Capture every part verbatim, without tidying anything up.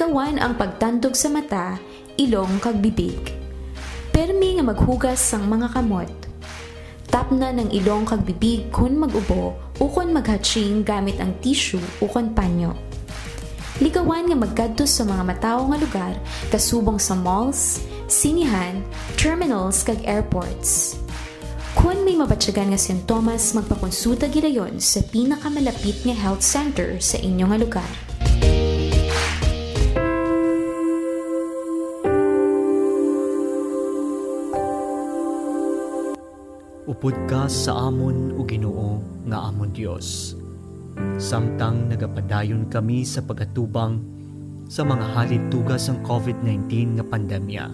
Awan ang pagtandog sa mata, ilong kag bibig. Permi nga maghugas sang mga kamot. Tapnan ang ilong kag bibig kon mag-ubo ukon maghatching gamit ang tissue ukon panyo. Likawan nga magkadto sa mga matawo nga lugar kasubong sa malls, sinihan, terminals kag airports. Kon may mabatyagan nga sintomas, magpakonsulta gilayon sa pinakamalapit nga health center sa inyo nga lugar. Upod ka sa amon, O Ginoo, nga amon Dios, samtang nagapadayon kami sa pagatubang sa mga halituga sang covid nineteen nga pandemya.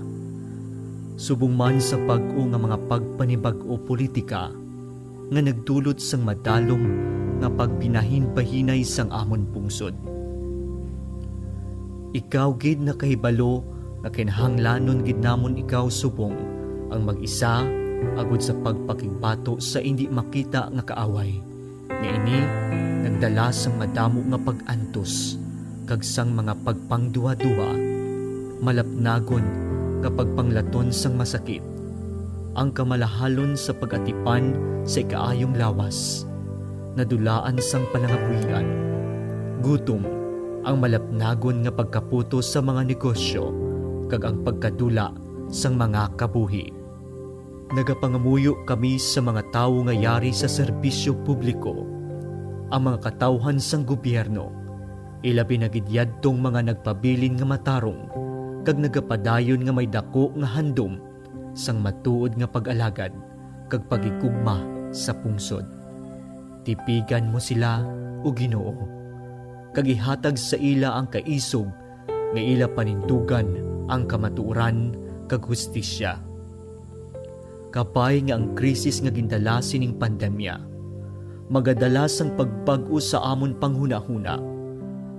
Subong man sa bag-o nga mga pagpanibag-o politika nga nagdulot sang madalom nga pagbinahinbahinay sang amon pungsod. Ikaw gid nakahibalo nga kinahanglanon gid namon ikaw subong ang mag-isa agod sa pagpakigbato sa indi makita nga kaaway, nga ini nagdala sang madamo nga pag-antos kag sang mga pagpangduhaduha, malapnagon nga pagpanglaton sang masakit, ang kamalahalon sa pag-atipan sa ikaayong lawas, nadulaan sang palangabuhian, gutom, ang malapnagon nga pagkaputos sa mga negosyo, kag ang pagkadula sang mga kabuhi. Nagapangamuyo kami sa mga tawo nga yari sa serbisyo publiko, ang mga katawhan sang gobyerno, ilabi na gid yadtong mga nagpabilin nga matarong kag nagapadayon nga may daku nga handom sang matuod nga pag-alagad kag paghigugma sa pungsod. Tipigan mo sila, O Ginoo, kag ihatag sa ila ang kaisog nga ila panindugan ang kamatuoran kag hustisya. Kabay nga ang krisis nga gindala sining pandemya magadala sang pagbag-o sa amon panghunahuna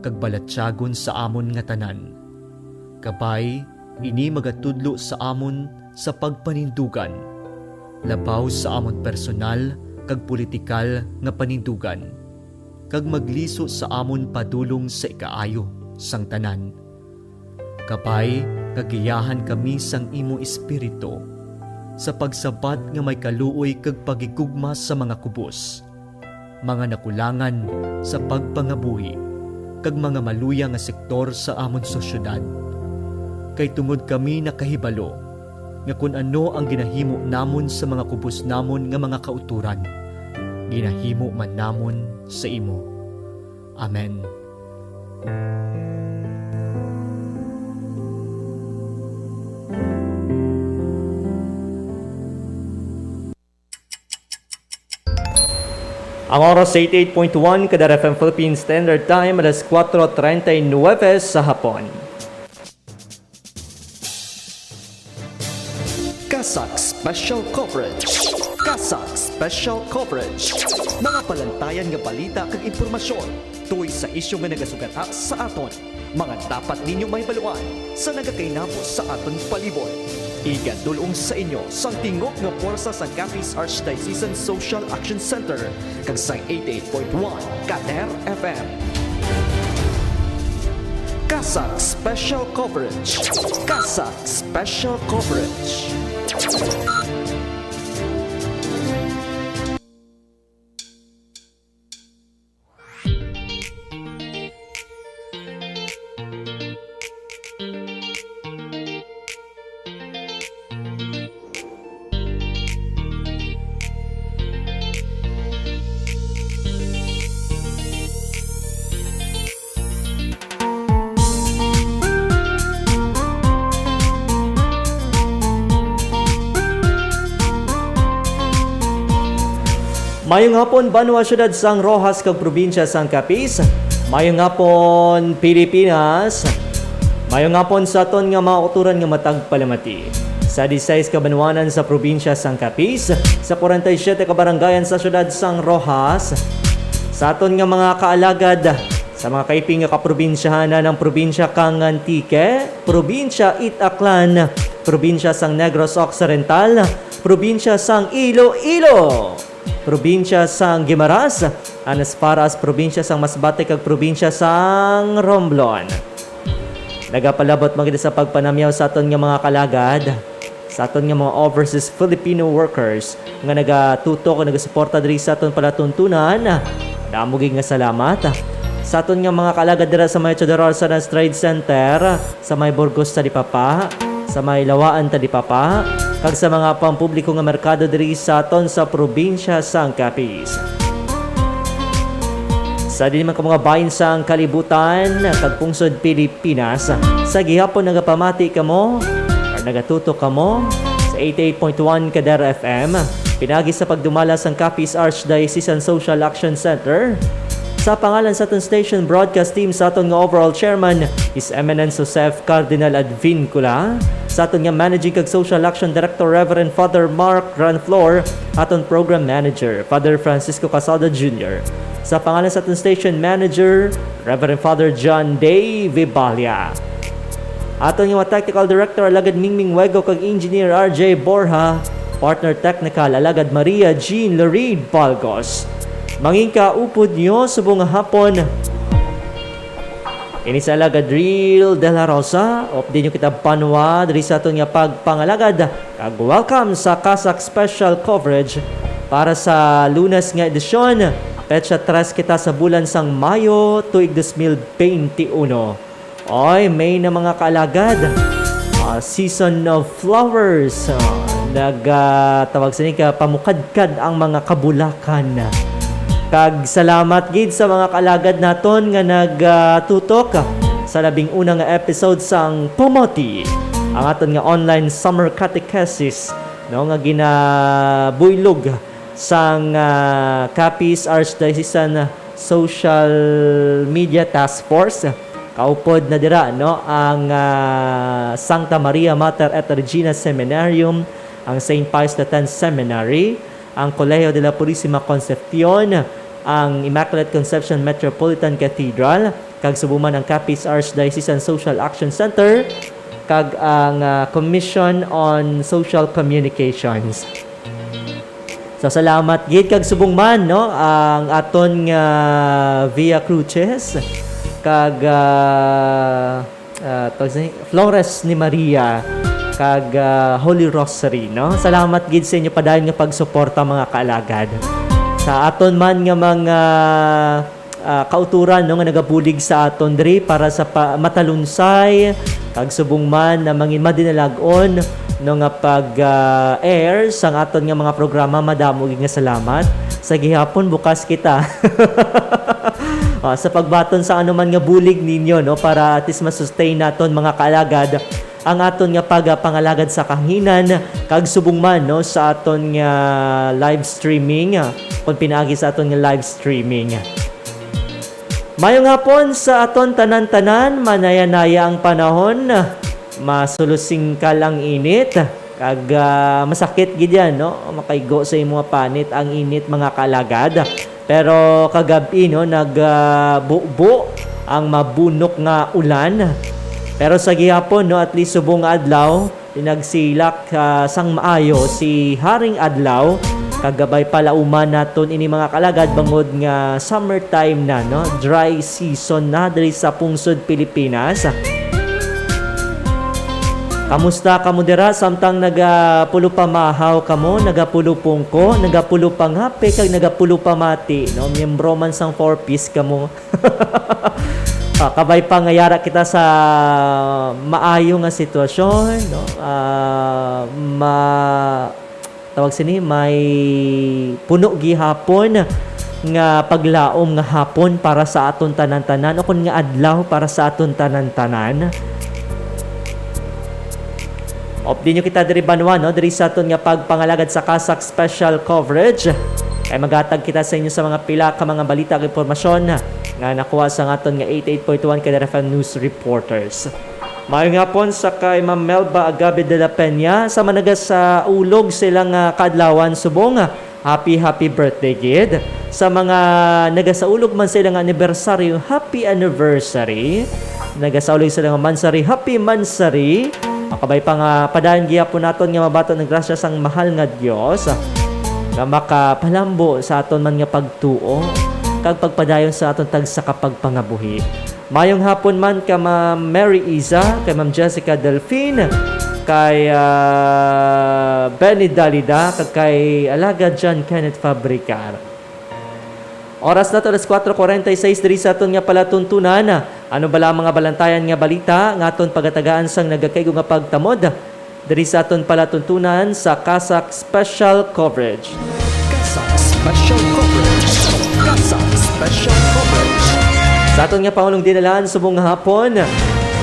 kag balatyagon sa amon nga tanan. Kabay, ini magatudlo sa amon sa pagpanindugan, labaw sa amon personal kag politikal nga panindugan, kag magliso sa amon padulong sa ikaayo sang tanan. Kabay nga giyahan kami sang imo Espiritu sa pagsabat nga may kaluoy kag paghigugma sa mga kubos, mga nakulangan sa pagpangabuhi, kag mga maluya nga sektor sa amon sosyedad. Kay tungod kami nakahibalo nga kon ano ang ginahimo namon sa mga kubos namon nga mga kautoran, ginahimo man namon sa imo. Amen. Ang oras, eighty-eight point one Kadar F M Philippine Standard Time, alas kuwatro treinta y nueve sa hapon. CASAC Special Coverage. CASAC Special Coverage. Mga palantayan nga balita kag impormasyon tungod sa isyu nga nagasugata sa aton. Mga dapat ninyo mahibaluan sa nagakainabo sa aton palibot. Igadul-ong sa inyo sang tingog nga pwersa sang Capiz Archdiocesan Social Action Center kag sang eighty-eight point one Kader F M. CASAC Special Coverage. CASAC Special Coverage. Mayong hapon, banwa, siyudad sang Roxas kag probinsya sang Capiz. Mayong hapon, Pilipinas. Mayong hapon sa aton nga mga kautoran nga matag palamati. Sa disisais ka banwanan sa probinsya sang Capiz, sa kwarenta y siyete ka barangayan sa siyudad sang Roxas, sa aton nga mga kaalagad sa mga kaiping nga kaprobinsyahanan, ang probinsya kang Antique, probinsya it Aklan, probinsya sang Negros Occidental, probinsya sang Iloilo, probinsya sang Guimaras, and as far as probinsya sang Masbate kag probinsya sang Romblon. Nagapalabot man kita sa pagpanamyaw sa aton nga mga kalagad, sa aton nga mga overseas Filipino workers nga nagatutok o nagasuporta diri sa aton palatuntunan. Damo gid nga salamat. Sa aton nga mga kalagad dira sa may Teodoro Arsanas Trade Center, sa may Burgos Talipapa, sa may Lawaan Talipapa, kag sa mga pampubliko nga merkado diri sa aton sa probinsya sang Capiz. Sa di man ka mga bahin sang kalibutan kag pungsod Pilipinas, sa gihapon nagapamati kamo or nagatutok kamo sa eighty-eight point one Kadera F M, pinagi sa pagdumala sang Capiz Archdiocesan Social Action Center. Sa pangalan sa aton station broadcast team, sa aton nga overall chairman, His Eminence Joseph Cardinal Advincula, sa aton nga managing kag social action director, Reverend Father Mark Granflor, aton program manager, Father Francisco Casada Junior, sa pangalan sa aton station manager, Reverend Father John Day Vibalia. Aton nga mga technical director, Alagad Mingming Wego, kag engineer R J Borja, partner technical, Alagad Maria Jean Lorid Balgos. Mangin ka upod nyo subong nga hapon. Ini sa Alagad Real de la Rosa, updi nyo kita banwa diri sa aton nga pagpangalagad, kag welcome sa CASAC special coverage para sa Lunes nga edisyon, petsa tres kita sa bulan sang Mayo, tuig dos mil benti uno. Oy, May na, mga kaalagad. Ah, season of flowers. Ah, nag, ah, tawag sini ka, pamukadkad ang mga kabulakan. Kag salamat gid sa mga kaalagad naton nga nag, ah, tutok sa labing una nga episode sang Pamati, ang aton nga online summer catechesis, no, nga ginabuylog sang, ah, Capiz Archdiocesan Social Media Task Force. Kaupod na dira, no, ang, ah, Santa Maria Mater et Regina Seminarium, ang Saint Pius the Tenth Seminary, ang Colegio de la Purisima Concepcion, ang Immaculate Conception Metropolitan Cathedral, kag subong man ang Capiz Archdiocesan Social Action Center, kag ang, ah, Commission on Social Communications. So, salamat gid kag subong man, no, ang aton nga Via Crucis kag, ah, ah, tawag sa Flores ni Maria kag, ah, Holy Rosary, no? Salamat gid sa inyo padayon nga pagsuporta, mga kaalagad. Sa aton man nga mga, ah, kauturan, no, nga nagabulig sa aton diri para sa pa-, matalunsay kag subong man na mangin madinalag-on, no, nga pag, ah, air sang aton nga mga programa, madamo gid nga salamat. Sa gihapon, bukas kita, ah, sa pagbaton sa anuman nga bulig ninyo, no, para at least ma-sustain naton, mga kaalagad, ang aton nga pagapangalagad sa kahanginan kag subong man, no, sa aton nga live streaming, ah, kung pinaagi sa aton nga live streaming. Mayong hapon sa aton tanan-tanan, manaya-naya ang panahon, masulusingkal ang init, kag, ah, masakit gid yan, no? Makaigo sa imo nga panit ang init, mga kaalagad. Pero kagab-i, no, nag, ah, bubo ang mabunok nga ulan. Pero sa gihapon, no, at least subong nga adlaw, pinagsilak, ah, sang maayo si Haring Adlaw, kag kabay pa lauman naton ini, mga kaalagad, bangod nga summertime na, no? Dry season na diri sa pungsod Pilipinas. Kamusta kamo dira? Samtang nagapulupamahaw kamo, nagapulupungko, nagapulupangape, kag nagapulupamati, no? Miyembro man sang Four Ps kamo. Ah, kabay pa nga yara kita sa maayo nga sitwasyon, no? Ah, ma-, tawag sini, may puno gihapon nga paglaom nga hapon para sa aton tanan-tanan, o kun nga adlaw para sa aton tanan-tanan. Updi nyo kita diri, banwa, no? Diri sa aton nga pagpangalagad sa CASAC special coverage, kay maghatag kita sa inyo sa mga pila ka mga balita ug impormasyon nga nakuha sa aton nga eighty-eight point one Kadera F M News Reporters. Maayong hapon sa kay Ma'am Melba Agabe de la Peña, sa managa sa ulog sila nga kaadlawan subong. Happy, happy birthday gid. Sa mga nagasaulog man sa ilang anibersaryo, happy anniversary. Nagasaulog sa ilang mansary, happy mansary. Ang kabay pa nga padayon gihapon naton nga mabaton ang grasya sang mahal nga Dios nga makapalambo sa aton man nga pagtuo kag pagpadayon sa aton tagsa ka pagpangabuhi. Mayong hapon man ka Ma'am Mary Iza, kay Ma'am Jessica Delfin, kay, ah, Benny Dalida, kag kay Alagad John Kenneth Fabricar. Oras na to, alas kuwatro kuwarenta y seis diri sa aton nga palatuntunan. Ano bala ang mga balantayan nga balita nga aton pagatagaan sang nagakaigo nga pagtamod diri sa aton palatuntunan sa CASAC Special Coverage? CASAC Special Coverage. CASAC Special Coverage. Sa aton nga pangulong dinalaan subong nga hapon,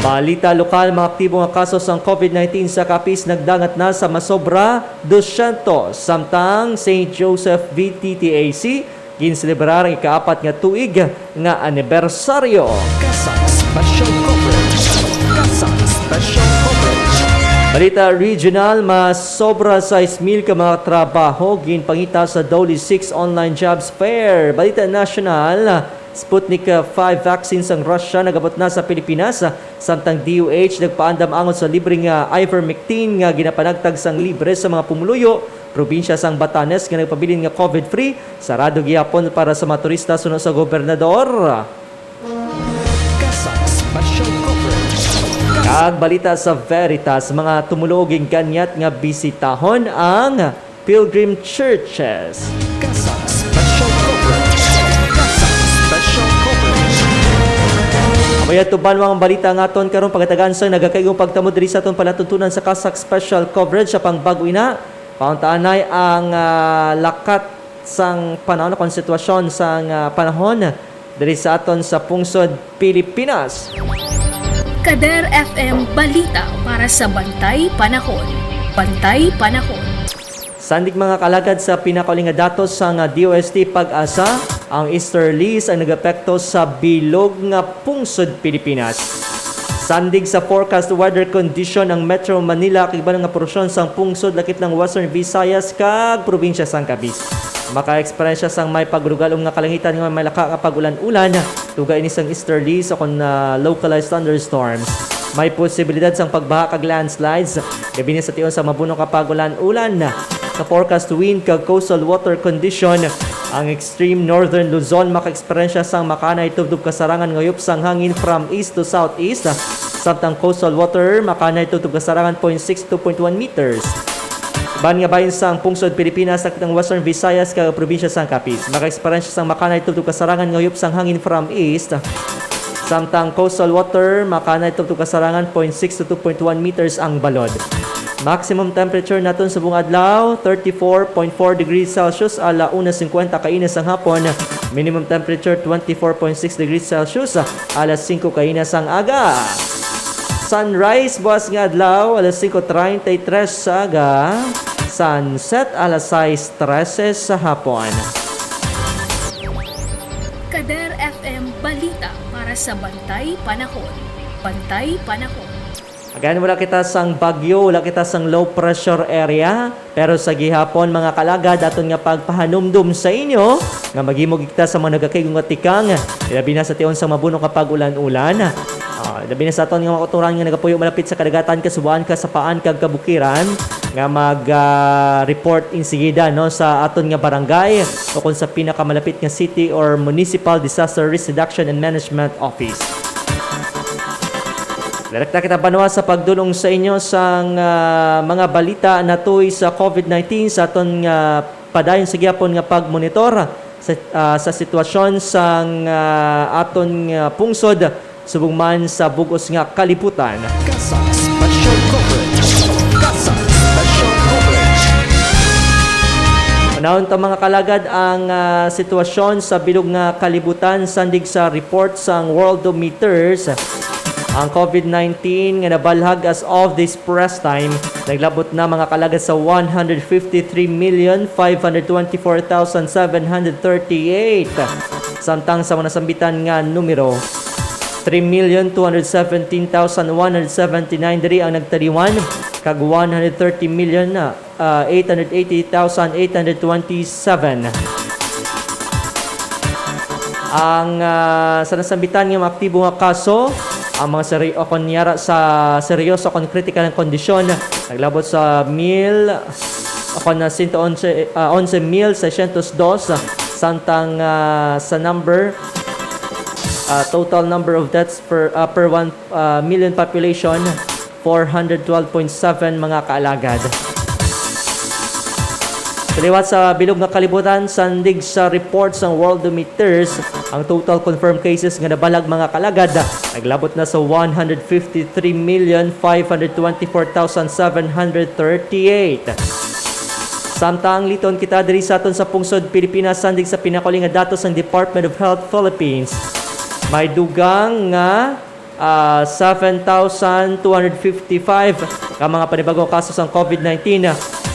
balita lokal, mga aktibo nga kaso sang COVID nineteen sa Capiz nagdangat na sa masobra dosyentos, samtang Saint Joseph V T T A C ginselebrar ang ikaapat nga tuig nga anibersaryo. CASAC Special Coverage. CASAC Special Coverage. Balita regional, mas sobra sais mil ka mga trabaho ginpangita sa DOLE six Online Jobs Fair. Balita national, Sputnik, uh, five vaccine sang Russia nagabot na sa Pilipinas, uh, samtang D O H nagpaandam angot sa libre nga ivermectin nga ginapanagtag sang libre sa mga pumuluyo, probinsya sang Batanes nga nagpabilin nga COVID-free, sarado gihapon para sa mga turista suno sa gobernador. CASAC Special Coverage. Kag balita sa Veritas, mga tumuluo ginkanyat nga bisitahon ang pilgrim churches. CASAC Special Coverage. CASAC Special Coverage. Amo ya, tuban, mga balita nga aton karon pagatagaan sang nagakaigong pagtamod diri sa aton palatuntunan sa CASAC Special Coverage. Sa pangbag-o ina, pauntaanay ang, ah, lakat sang panahon, kon sitwasyon sang, ah, panahon diri sa aton sa pungsod Pilipinas. Kader F M Balita para sa Bantay Panahon. Bantay Panahon. Sandig, mga kalagad, sa pinakauli nga datos sang D O S T PAGASA, ang easterlies ang nagapekto sa bilog nga pungsod Pilipinas. Sandig sa forecast weather condition, ang Metro Manila kag iban nga porsyon sang pungsod lakip ng Western Visayas kag probinsya sang Capiz maka-eksperyensya sang may paglugalom nga kalangitan nga may laka nga pag-ulan-ulan, tuga ini sang easterlies o kon, ah, localized thunderstorms. May posibilidad sang pagbaha kag landslides, gabi ni sa tion sa mabuno nga pag-ulan-ulan. Sa forecast wind kag coastal water condition, ang extreme northern Luzon maka-eksperyensya sang makanay tubtob kasarangan nga huyop sang hangin from east to southeast, samtang coastal water makanay tubtob kasarangan point six to point one meters. Iban nga bahin sang pungsod Pilipinas, lakip ng Western Visayas kag probinsya sang Capiz, maka-eksperyensya sang makanay tubtob kasarangan nga huyop sang hangin from east, samtang coastal water makanay tubtob kasarangan point six to two point one meters ang balod. Maximum temperature naton subong adlaw, thirty-four point four degrees Celsius, ala una cincuenta kaina sang hapon. Minimum temperature, twenty-four point six degrees Celsius, alas singko kaina sang aga. Sunrise buas nga adlaw, alas singko treinta y tres sa aga. Sunset, alas sais trese sa hapon. Kader F M Balita para sa Bantay Panahon. Bantay Panahon. Again, wala kita sang bagyo, wala kita sang low pressure area, pero sa gihapon, mga kalagad, aton nga pagpahanumdom sa inyo nga maghimo kita sa mga nagakaigo nga tikang, ilabi na sa tion sa mabuno nga pag-ulan-ulan. Ah, ilabi na sa aton nga mga kautoran nga nagapuyo malapit sa kadagatan, kasuboan, kasapaan, kag kabukiran nga mag, ah, report insigida, no, sa aton nga barangay o kung sa pinakamalapit nga city or municipal disaster risk reduction and management office. Direkta kita banwa sa pagdulong sa inyo sang, ah, mga balita natuy sa COVID nineteen sa aton nga padayon sa gihapon nga pagmonitor sa, ah, sa sitwasyon sang, ah, aton nga pungsod subong man sa bug-os nga kalibutan. CASAC Special Coverage. CASAC Special Coverage. Unahon ta, mga kalagad, ang, ah, sitwasyon sa bilog nga kalibutan sandig sa report sang Worldometers. Ang COVID nineteen nga nabalhag as of this press time, naglabot na, mga kalagad, sa one hundred fifty-three million five hundred twenty-four thousand seven hundred thirty-eight. Samtang sa mga nasambitan nga numero, three million two hundred seventeen thousand one hundred seventy-nine diri ang nagtaliwan, kag one hundred thirty million na ah, eight hundred eighty thousand eight hundred twenty-seven. Ang, ah, sa nasambitan nga mga aktibo nga kaso, ang mga seri-, o kon yara sa seryoso o kon kritikal nga kondisyon, naglabot sa mil, o kon na sento onse, ah, onse mil seiscientos dos, samtang, ah, sa number Uh, total number of deaths per, uh, per one, uh, million population, four hundred twelve point seven, mga kaalagad. Sa liwat sa bilog nga kalibutan, sandig sa report sang Worldometers, ang total confirmed cases nga nabalag, mga kaalagad, naglabot na sa one hundred fifty-three million five hundred twenty-four thousand seven hundred thirty-eight. Samtang liton kita diri sa aton sa pungsod Pilipinas, sandig sa pinakuli nga datos sang Department of Health Philippines, may dugang nga, ah, seven thousand two hundred fifty-five ka mga panibagong kaso sang COVID nineteen,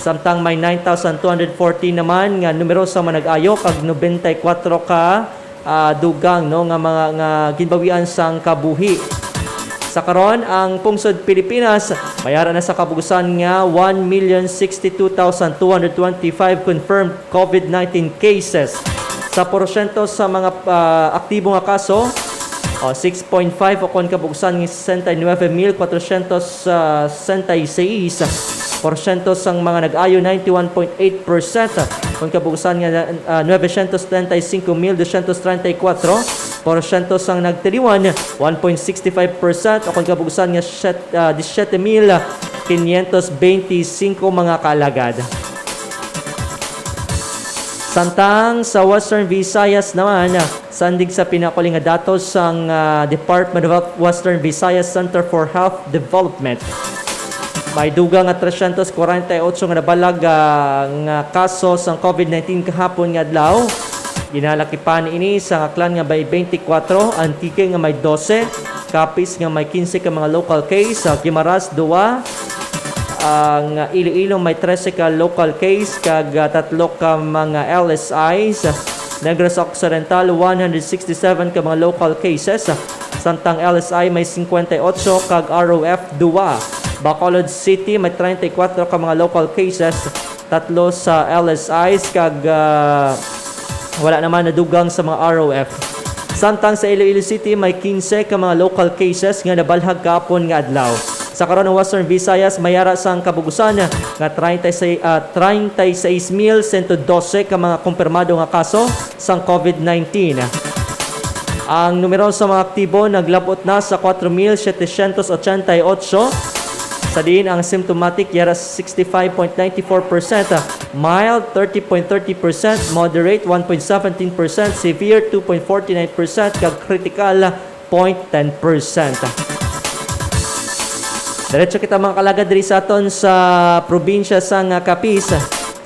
samtang may nine thousand two hundred fourteen naman nga numero sa mga nag-ayo, kag nobenta y kuwatro ka, ah, dugang, no, nga mga, nga ginbawian sang kabuhi. Sa karon, ang pungsod Pilipinas may ara na sa kabugusan nga one million sixty-two thousand two hundred twenty-five confirmed COVID nineteen cases. Sa porsyento sa mga, ah, aktibo nga kaso, o, six point five, o kon kabugusan nga sesenta y nuebe mil kwatrocientos sesenta y seis porsyento sang mga nag-ayo, ninety-one point eight percent, kon kabugusan nga, ah, nuebe sientos setenta y singko mil dosyentos treinta y kuwatro porsyento sang nagtiliwan, one point six five percent, o kon kabugusan nga siyet-, ah, disisyete mil kinyentos benti singko, mga kaalagad. Samtang sa Western Visayas naman, sandig sa pinakuli nga datos sang, ah, Department of Health Western Visayas Center for Health Development, may dugang nga tresyentos kwarenta y otso nga nabalag, ah, nga kaso sang COVID nineteen kahapon nga adlaw. Ginalakipan ini sa Aklan nga may twenty-four, Antique nga may dose, Capiz nga may quince ka mga local case, sa Guimaras, duwa, ang Iloilo may trese ka local case, kag, ah, tatlo ka mga L S Is, Negros Occidental, one hundred sixty-seven ka mga local cases, samtang L S I may singkwenta y otso, kag R O F, duwa. Bacolod City may treinta y kuwatro ka mga local cases, tatlo sa L S Is, kag, ah, wala naman nadugang sa mga R O F. Samtang sa Iloilo City, may quince ka mga local cases nga nabalhag kahapon nga adlaw. Sa karon, ang Western Visayas may ara sang kabugusan nga treinta y seis, ah, treinta y seis mil sento dose ka mga kumpirmado nga kaso sang COVID nineteen. Ang numero sa mga aktibo naglabot na sa kuwatro mil setecientos ochenta y ocho, sa diin ang symptomatic yara sixty-five point nine four percent, mild thirty point thirty percent, moderate one point seventeen percent, severe two point forty nine percent, kag critical point ten percent. Diretso kita, mga kalagad, diri sa aton sa probinsya sang, ah, Capiz.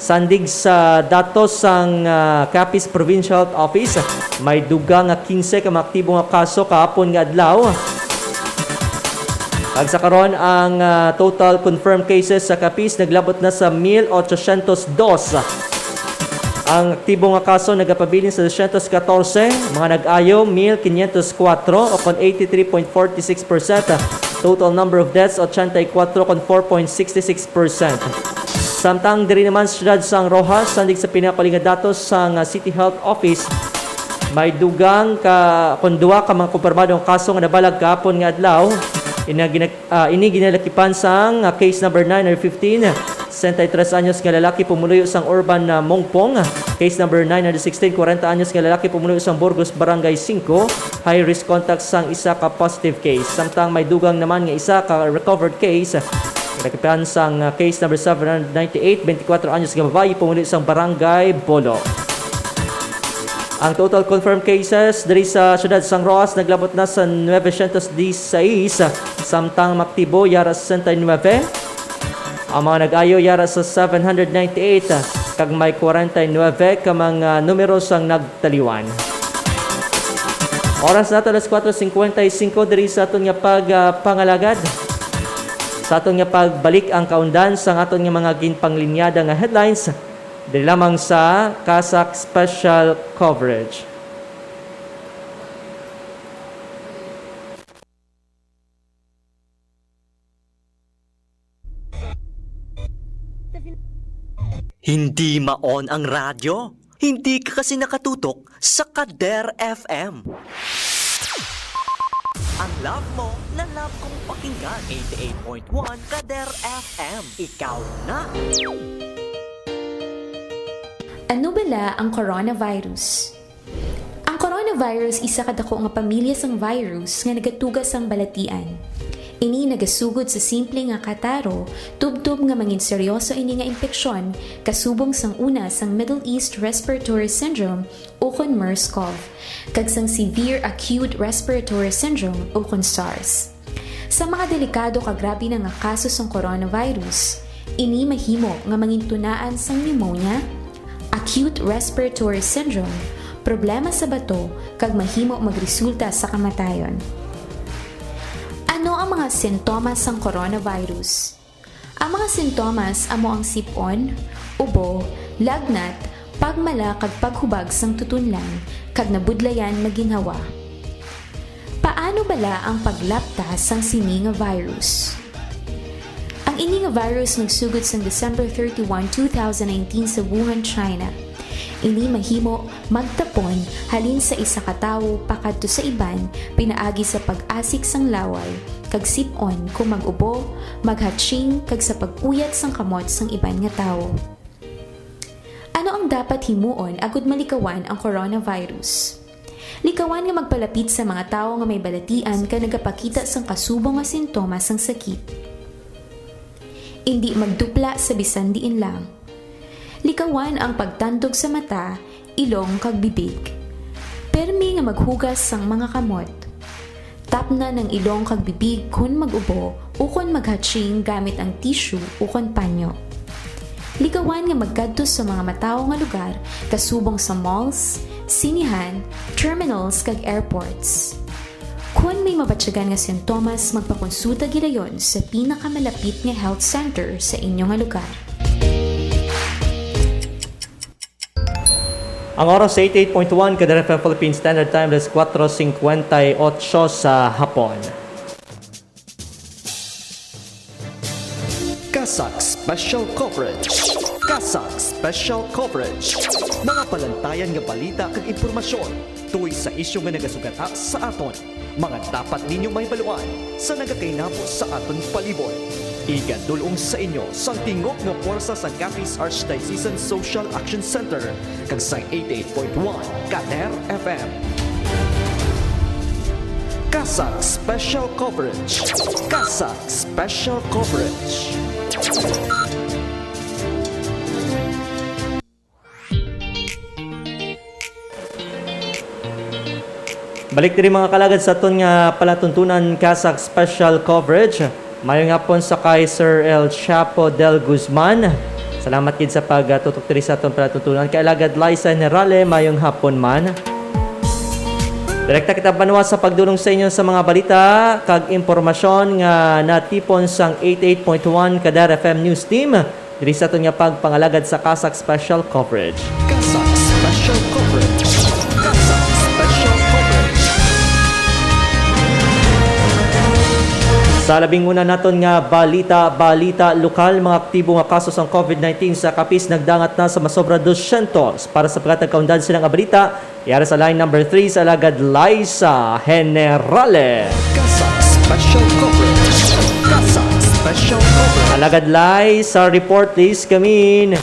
Sandig sa datos sang, ah, Capiz Provincial Health Office, may dugang nga quince ka mga aktibo nga kaso kahapon nga adlaw. Kag sa karon, ang, ah, total confirmed cases sa Capiz naglabot na sa mil ochocientos dos. Ang aktibo nga kaso nagapabilin sa dosyentos katorse, mga nag-ayo, mil quinientos kuwatro, o kon eighty-three point forty-six percent. Total number of deaths, ochenta y kuwatro, kon four point sixty-six percent. Samtang diri naman sa siyudad sang Roxas, sandig sa pinakuli nga datos sang City Health Office, may dugang ka, kon duha ka mga kumpirmadong kaso nga nabalag kahapon nga adlaw. Ina-, gina-, ah, ini ginalakipan sang, ah, case number nine hundred fifteen, sesenta y tres anyos nga lalaki pumuluyo sang Urban, ah, Mongpong. Case number nine hundred sixteen, kwarenta anyos nga lalaki pumuluyo sang Burgos, Barangay Cinco. High risk contact sang isa ka positive case. Samtang may dugang naman nga isa ka recovered case. Ginalakipan sang, ah, case number seven hundred ninety-eight, twenty-four anyos nga babayi pumuluyo sang Barangay Bolo. Ang total confirmed cases diri sa siyudad sang Roxas naglabot na sa nuebe sientos disisais, samtang mga aktibo yara sesenta y nuebe. Ang mga nag-ayo yara sa seven hundred ninety-eight, kag may kwarenta y nuebe ka mga numero sang nagtaliwan. Oras nato alas kuwatro singkwenta y singko diri sa aton nga pag, ah, pangalagad. Sa aton nga pagbalik ang kaundan sang aton nga mga ginpanglinyada nga headlines, diri lamang sa CASAC Special Coverage. Hindi ma-on ang radyo? Hindi ka kasi nakatutok sa Kader F M. Ang love mo na love kong pakinggan, eighty-eight point one Kader F M. Ikaw na. Ano bala ang coronavirus? Ang corona Coronavirus isa ka dako nga pamilya sang virus nga nagatuga sang balatian. Ini nagasugod sa simple nga kataro, tubtob nga mangin seryoso ini nga impeksyon kasubong sang una sang Middle East Respiratory Syndrome ukon MERS-CoV, kag sang Severe Acute Respiratory Syndrome ukon SARS. Sa mga delikado kag grabe na nga kaso sang coronavirus, ini mahimo nga mangintunaan sang pneumonia, acute respiratory syndrome, problema sa bato, kag mahimo magresulta sa kamatayon. Ano ang mga sintomas sang coronavirus? Ang mga sintomas amo ang sip-on, ubo, lagnat, pagmala kag paghubag sang tutunlan, kag nabudlayan nga ginhawa. Paano bala ang paglapta sang sini nga virus? Ang ini nga virus nagsugod sang December thirty-one, two thousand nineteen sa Wuhan, China. Ini mahimo magtapon halin sa isa ka tawo pakadto sa iban pinaagi sa pag-asik sang laway kag sip-on kon mag-ubo, maghatching, kag sa pag-uyat sang kamot sang iban nga tawo. Ano ang dapat himuon agud malikawan ang coronavirus? Likawan nga magpalapit sa mga tawo nga may balatian kag nagapakita sang kasubong nga sintomas sang sakit. Indi magdupla sa bisan diin lang. Likawan ang pagtandog sa mata, ilong, kag bibig. Permi nga maghugas sang mga kamot. Tapnan ang ilong kag bibig kon mag-ubo ukon maghatching gamit ang tissue ukon panyo. Likawan nga magkadto sa mga matawo nga lugar kasubong sa malls, sinihan, terminals, kag airports. Kon may mabatyagan nga sintomas, magpakonsulta gilayon sa pinakamalapit nga health center sa inyo nga lugar. Ang oras, eighty-eight point one Kadar F M Philippine Standard Time, alas kuwatro singkwenta y otso sa hapon. CASAC Special Coverage. CASAC Special Coverage. Mga palantayan nga balita kag impormasyon tungod sa isyu nga nagasugata sa aton. Mga dapat ninyo mahibaluan sa nagakahinabo sa aton palibot. Igadul-ong sa inyo sang tingog nga pwersa sang Capiz Archdiocesan Social Action Center kag sang eighty-eight point one Kader F M. CASAC Special Coverage. CASAC Special Coverage. Balik diri, mga kalagad, sa aton nga palatuntunan, CASAC Special Coverage. Mayong hapon sa kay Sir El Chapo del Guzman. Salamat gid sa pagtutok diri sa aton palatuntunan. Kay Alagad Liza Generale, mayong hapon man. Direkta kita banwa sa pagdulong sa inyo sa mga balita kag impormasyon nga natipon sang eighty-eight point one Kadar F M News Team. Diri sa aton nga pagpangalagad sa CASAC Special Coverage. CASAC Special Coverage. CASAC Special Coverage. Sa labing una naton nga balita, balita lokal, mga aktibo nga kaso sang COVID nineteen sa Capiz nagdangat na sa masobra dosyentos. Para sa paghatag kaundan sila nga balita, yara sa line number three sa Alagad Liza Generale. CASAC Special Coverage. CASAC Special Coverage. Alagad Liza, report, please come in.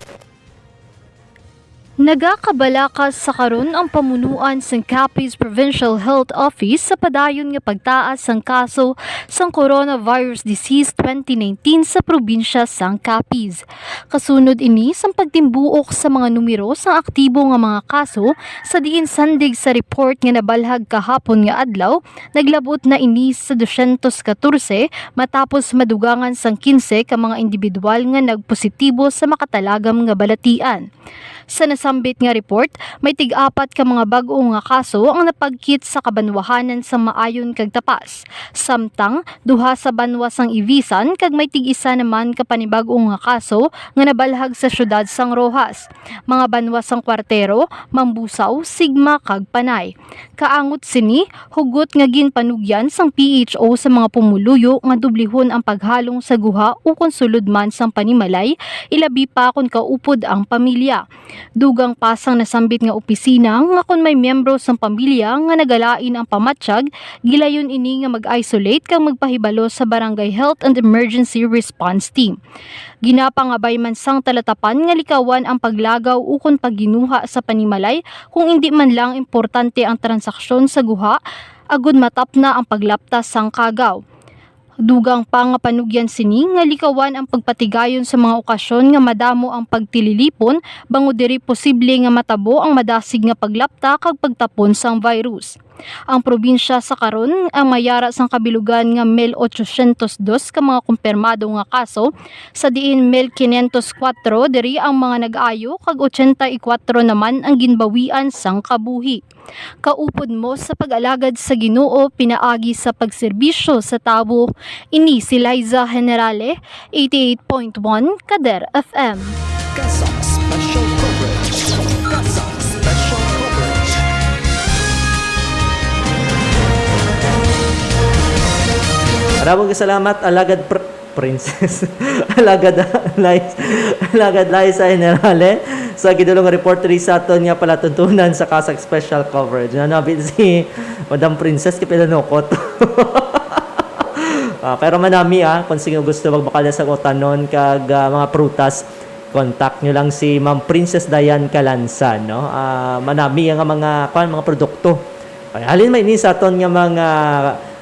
Nagakabalakas sa karon ang pamunuan sang Capiz Provincial Health Office sa padayon nga pagtaas sang kaso sang coronavirus disease twenty nineteen sa probinsya sang Capiz. Kasunod ini sang pagtimbuok sa mga numero sang aktibo nga mga kaso, sa diin sandig sa report nga nabalhag kahapon nga adlaw, naglab-ot na ini sa dosyentos katorse matapos madugangan sang kinse ka mga indibidwal nga nagpositibo sa makatalagam nga balatian. Sa nasambit nga report, may tig-apat ka mga bag-o nga kaso ang napagkit sa kabanwahanan sang Maayon kag Tapas. Samtang, duha sa banwa sang Ivisan kag may tig-isa naman ka panibag-o nga kaso nga nabalhag sa siyudad sang Roxas. Mga banwa sang Cuartero, Mambusao, Sigma, kag Panay. Kaangot sini, hugot nga ginpanugyan sang P H O sa mga pumuluyo nga dublihon ang paghalong sa guha ukon sulod man sang panimalay, ilabi pa kon kaupod ang pamilya. Dugang pa sang nasambit nga opisina nga kon may miyembro sang pamilya nga nagalain ang pamatyag, gilayon ini nga mag-isolate kag magpahibalo sa Barangay Health and Emergency Response Team. Ginapangabay man sang talatapan nga likawan ang paglagaw ukon pagginuha sa panimalay kung indi man lang importante ang transaksyon sa guha agud matapna ang paglapta sang kagaw. Dugang pa nga panugyan sini nga likawan ang pagpatigayon sa mga okasyon nga madamo ang pagtililipon, bangod diri posible nga matabo ang madasig nga paglapta kag pagtapon sang virus. Ang probinsya sa karon ang may yara sang kabilugan nga mil ochocientos dos ka mga kumpirmado nga kaso, sa diin mil quinientos kuwatro diri ang mga nag-ayo kag ochenta y kuwatro naman ang ginbawian sang kabuhi. Kaupod mo sa pag-alagad sa Ginoo pinaagi sa pagserbisyo sa tawo. Ini si Liza Generale, eighty-eight point one Kader F M. CASAC Special Coverage. CASAC Special Coverage. Maraming salamat, Alagad Pr-, Princess. Alagad Liza, Alagad Liza Generale, sa gidulong report diri sa aton nga palatuntunan sa CASAC Special Coverage. Nanabi si Madam Princess, kay pila nukot. Ah, pero manami, ah, kung sino gusto magbakal sa utanon kag, ah, mga prutas, contact nyo lang si Ma'am Princess Diane Calanza, no? Ah, manami ang mga, kwan, mga produkto. Ay, halin man ini sa aton nga mga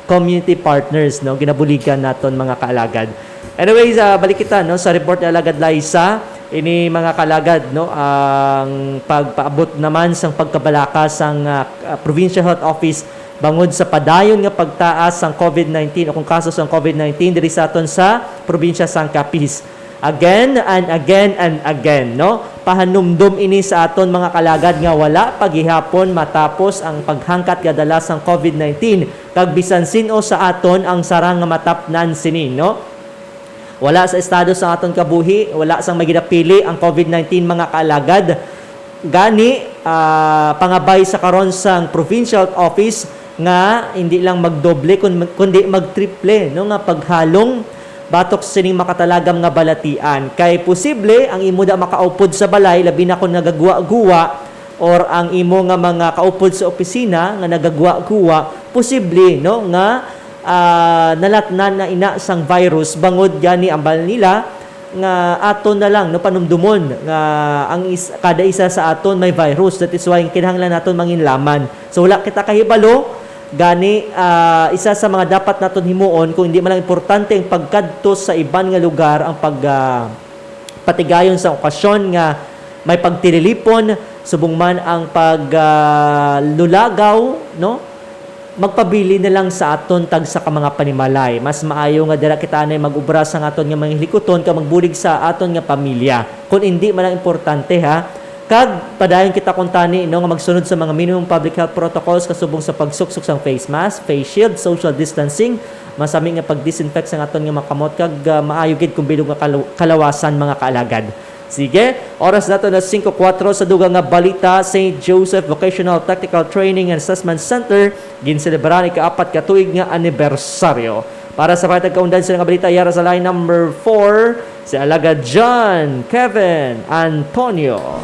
community partners, no? Ginabuligan naton, mga kaalagad. Anyways, ah, balik kita, no, sa report ni Alagad Liza. Ini, mga kaalagad, no, ang pagpaabot naman sang pagkabalaka sang, ah, ah, Provincial Health Office bangod sa padayon nga pagtaas sang covid nineteen o kung kaso sang covid nineteen diri sa aton sa probinsya sang Capiz. Again and again and again, no? Pahanumdom ini sa aton, mga kaalagad, nga wala pa gihapon matapos ang paghangkat nga dala sang covid nineteen, kag bisan sin-o sa aton ang sarang nga matapnan sini, no? Wala sa estado sang aton kabuhi, wala sang may ginapili ang covid nineteen, mga kaalagad. Gani, ah, pangabay sa karon sang Provincial Health Office nga hindi lang magdoble kun-, kundi magtriple, no, nga paghalong batok sining makatalagam nga balatian. Kay posible ang imo da makaupod sa balay, labi na kung nagagwa-guwa, or ang imo nga mga kaupod sa opisina nga nagagwa-guwa, posible, no, nga, ah, nalatnan na ina sang virus, bangod gani ambal nila nga aton na lang, no, panumdumon nga ang is-, kada isa sa aton may virus. That is why kinahanglan naton manginlaman. So, wala kita kahibalo, gani, ah, isa sa mga dapat naton himuon, kung hindi man lang importante ang pagkadto sa iban nga lugar, ang pag, ah, patigayon sa okasyon nga may pagtililipon, subong man ang pag, ah, lulagaw, no? Magpabili na lang sa aton tagsa ka mga panimalay. Mas maayo nga dira kita anay mag-ubra sa aton nga mga hilikuton kag magbulig sa aton nga pamilya. Kung indi man ang importante, ha. Kag padayon kita kuntani, no, nga magsunod sa mga minimum public health protocols kasubong sa pagsuksok sang face mask, face shield, social distancing, masami nga pag-disinfect sa aton nga mga kamot, kag, ah, maayo gid kung bilog nga kalaw-, kalawasan, mga kaalagad. Sige, oras nato na singko kuwatro sa dugang nga balita. Saint Joseph Vocational Technical Training and Assessment Center, ginselebra ang ikaapat ka tuig nga anibersaryo. Para sa pagkatag kaundan sila nga balita, yara sa line number four, si Alagad John Kevin Antonio.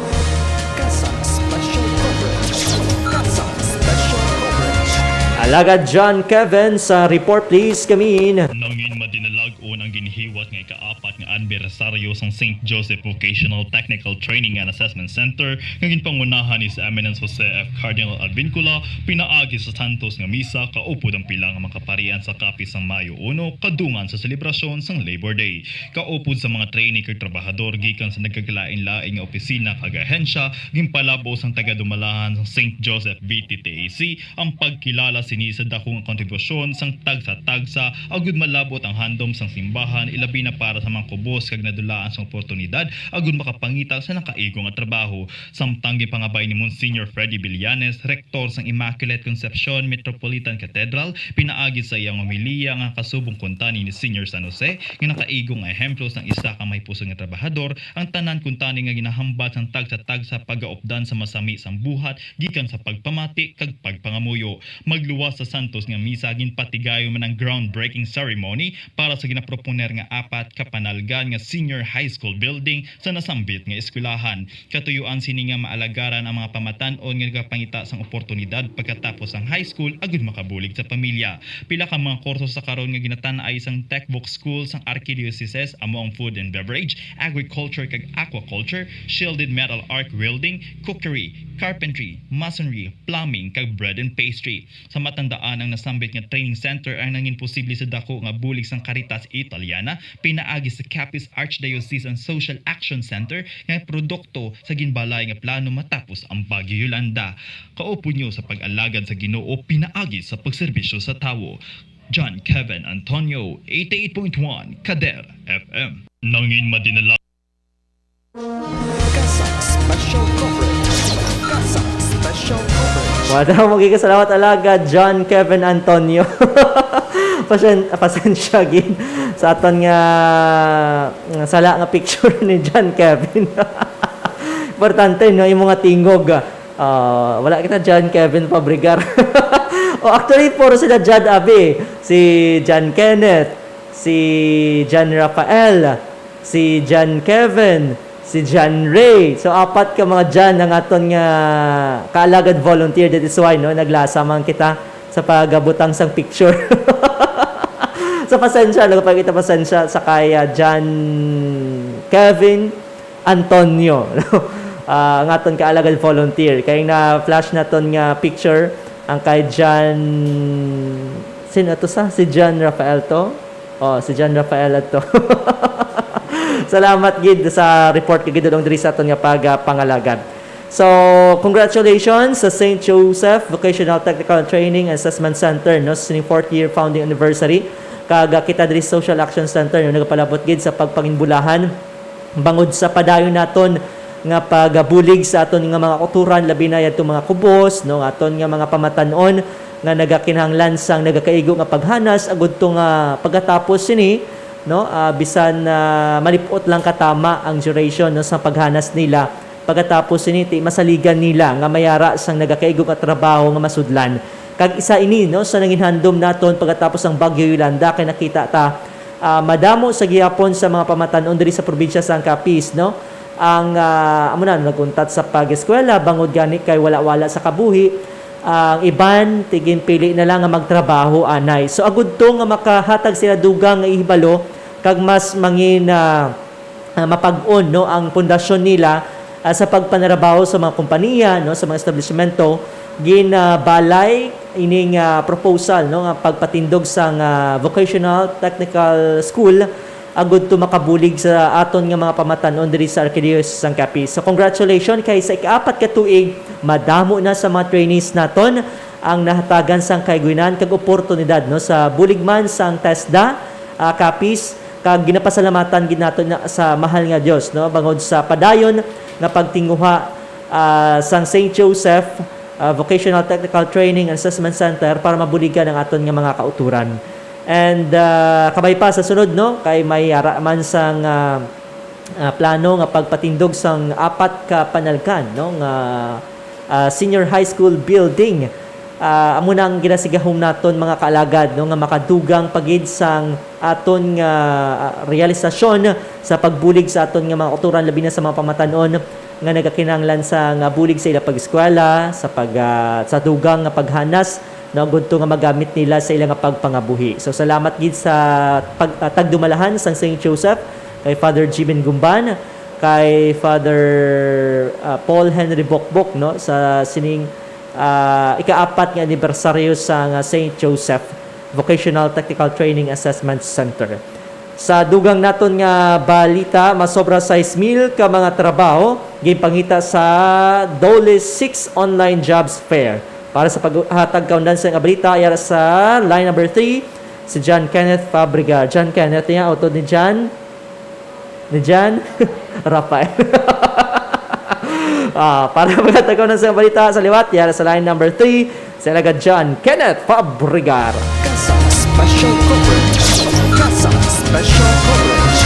CASAC Special Coverage. CASAC Special Coverage. Alagad John Kevin, sa report, please, kamin. Nangin madinalag-on ang ginhiwat nga ikaapat nga anibersaryo sang Saint Joseph Vocational Technical Training and Assessment Center nga ginpangunahan ni His Eminence Jose F. Cardinal Advincula pinaagi sa santos nga misa kaupod ang pila nga mga kaparian sa Capiz sang Mayo uno, kadungan sa selebrasyon sang Labor Day. Kaupod sa mga trainee kag trabahador gikan sa nagkakalain-lain nga opisina kag ahensya, ginpalab-os sang tagadumalahan sang Saint Joseph V T T A C ang pagkilala sini sa dako nga kontribusyon sang tagsa-tagsa agud malab-ot ang handom sang simbahan, ilabi na para sa mga kubos kag nadulaan sang oportunidad agud makapangita sa nakaigo nga trabaho. Samtang ginpangabay ni Monsignor Freddy Villanes, Rektor sang Immaculate Concepcion Metropolitan Cathedral, pinaagi sa iyang homilya nga kasubong kuntani ni Senior San Jose nga nakaigo nga ehemplo sang isa ka may pusod nga trabahador, ang tanan kuntani nga ginahambat sang tagsa-tagsa pagaupdan sa masami sang buhat gikan sa pagpamati kag pagpangamuyo. Magluwas sa santos nga misa, ginpatigayon man ang groundbreaking ceremony para sa Proponer nga apat ka panalgan nga senior high school building sa nasambit nga eskwelahan. Katuyuan sini nga maalagaran ang mga pamatan-on nga nagapangita sang oportunidad pagkatapos sang high school agud makabulig sa pamilya. Pila ka mga kurso sa karon nga ginatan-ay sang Techbook School sang Archdiocese amo ang Food and Beverage, Agriculture kag Aquaculture, Shielded Metal Arc Welding, Cookery, Carpentry, Masonry, Plumbing kag Bread and Pastry. Sa matandaan, ang nasambit nga training center ang nangin posible sa dako nga bulig sang Caritas Italiana pinaagi sa Capiz Archdiocesan Social Action Center nga produkto sa ginbalay nga plano matapos ang Bagyo Yolanda. Kaupod nyo sa pag-alagad sa Ginoo pinaagi sa pagserbisyo sa tawo. John Kevin Antonio, eighty-eight point one Kader F M. Nangin madinala CASAC Special Coverage. CASAC Special Coverage. Wala mo kasalamat, Alagad John Kevin Antonio. Pasen pasensya gid sa aton nga nga sala nga picture ni John Kevin. Importante, no, imo nga tingog. Ah, wala kita John Kevin Fabregar. O, actually, puro sila John abi. Si John Kenneth, si John Rafael, si John Kevin, si John Ray. So, apat ka mga John ang aton nga kaalagad volunteer. That is why, no, naglasa man kita sa pagabutang sang picture. So, pasensya, nagpakita pasensya sa kay ah, John Kevin Antonio. Ah, ang aton kaalagad volunteer. Kay na-flash naton nga picture, ang kay John, sino to sa? Si John Rafael to? Oh, si John Rafael ato. Salamat gid sa report kag gidulong diri sa aton nga pagapangalagad. So, congratulations sa Saint Joseph Vocational Technical Training and Assessment Center, no, sa sining fourth year founding anniversary. Kag ah, kita diri sa Social Action Center, no, nagapalabot gid sa pagpanginbulahan bangod sa padayon naton nga pagabulig sa aton nga mga kauturan, labi na yadto mga kubos, no, aton nga mga pamatan-on nga nagakinahanglan sang nagakaigo nga paghanas, agud to nga pagkatapos sini, no, ah, bisan ah, malip-ot lang katama ang duration, no, sa paghanas nila, pagkatapos sini ti masaligan nila nga mayara sang nagakaigo nga trabaho nga masudlan. Kag isa ini, no, sa nanginhandom naton pagkatapos ang Bagyo Yolanda, kay nakita ta ah, madamo sa gihapon sa mga pamatan-on diri sa probinsya sang Capiz, no, ang ah, amo na naguntat sa pag-eskwela bangod gani kay wala-wala sa kabuhi. Ang iban, ti ginpili na lang nga magtrabaho anay. So, agud to nga makahatag sila dugang nga ihibalo kag mas mangin ah, ah, mapag-on, no, ang pundasyon nila ah, sa pagpanarabaho sa mga kompaniya, no, sa mga establishmento. Ginabalay ining ah, proposal, no, nga pagpatindog sang ah, vocational technical school agud to makabulig sa aton nga mga pamatan-on diri sa Archdiocese sang Capiz. So, congratulations kay sa ikaapat ka tuig madamo na sa mga trainees naton ang nahatagan sang kahiguynan kag oportunidad, no, sa bulig man sang TESDA ah, Capiz, kag ginapasalamatan gid nato na sa mahal nga Dios, no, bangod sa padayon nga pagtinguha ah, sang Saint Joseph ah, Vocational Technical Training and Assessment Center para mabuligan ang aton nga mga kauturan. And ah, kabay pa sa sunod, no, kay may ara man sang ah, ah, plano nga pagpatindog sang apat ka panalkan, no, nga ah, senior high school building. Ah, amo na ang ginasigahom naton, mga kaalagad, no, nga makadugang pa gid sang aton nga ah, realisasyon sa pagbulig sa aton nga mga kauturan, labi na sa mga pamatan-on nga nagakinahanglan sa nga bulig sa ila pag-eskwela, sa pag ah, sa dugang nga paghanas, no, agud to nga magamit nila sa ila nga pagpangabuhi. So, salamat gid sa pag, ah, tagdumalahan sang Saint Joseph, kay Father Jimin Gumban, kay Father ah, Paul Henry Bokbok, no, sa sining ah, ikaapat nga anibersaryo sang Saint Joseph Vocational Technical Training Assessment Center. Sa dugang naton nga balita, masobra sais mil ka mga trabaho ginpangita sa DOLE six Online Jobs Fair. Para sa paghatag kaundan sa nga balita, yara sa line number three, si John Kenneth Fabregar. John Kenneth, niya, utod ni John. Ni John Rafael. Ah, para maghatag kaundan sa balita sa liwat, yara sa line number three, si Alagad John Kenneth Fabregar. CASAC Special Coverage. CASAC Special Coverage.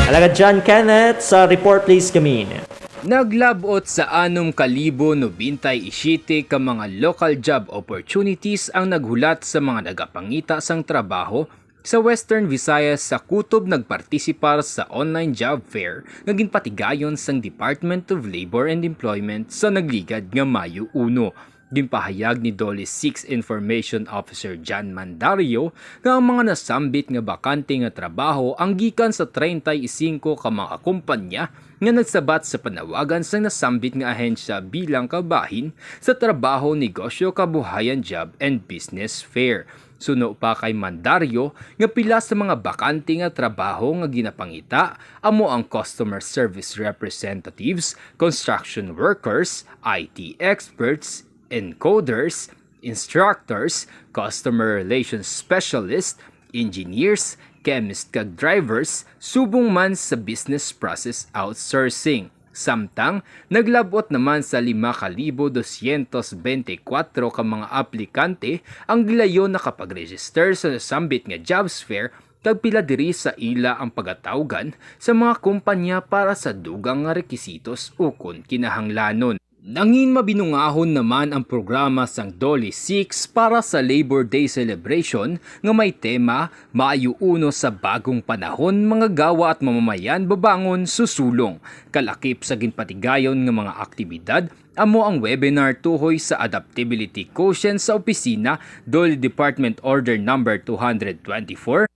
Alagad John Kenneth, sa report, please, gamin. Naglab-ot sa anom ka libo nobenta y siyete ka mga local job opportunities ang naghulat sa mga nagapangita sang trabaho Sa Western Visayas, sa kutob nagpartisipar sa online job fair nga ginpatigayon sang Department of Labor and Employment sa nagligad nga Mayo uno. Ginpahayag ni DOLE six Information Officer John Mandario nga ang mga nasambit nga bakante nga trabaho ang gikan sa treinta y cinco ka mga kumpanya nga nagsabat sa panawagan sang nasambit nga ahensya bilang kabahin sa trabaho, negosyo, kabuhayan, job and business fair. Suno pa kay Mandario nga pila sa mga bakante nga trabaho nga ginapangita amo ang customer service representatives, construction workers, I T experts, encoders, instructors, customer relations specialist, engineers, chemist kag drivers, subong man sa business process outsourcing. Samtang, naglab-ot naman sa lima ka libo dosyentos bente kuwatro ka mga aplikante ang gilayon nakapag-register sa nasambit nga jobs fair, kag pila diri sa ila ang pagatawgan sa mga kumpanya para sa dugang nga rekisitos ukon kinahanglanon. Nangin mabinungahon naman ang programa sang DOLE six para sa Labor Day celebration nga may tema, Mayo uno sa bagong panahon, mga gawa at mamamayan, babangon, susulong. Kalakip sa ginpatigayon nga mga aktibidad, amo ang webinar tuhoy sa Adaptability Quotient sa opisina, DOLE Department Order Number two hundred twenty-four,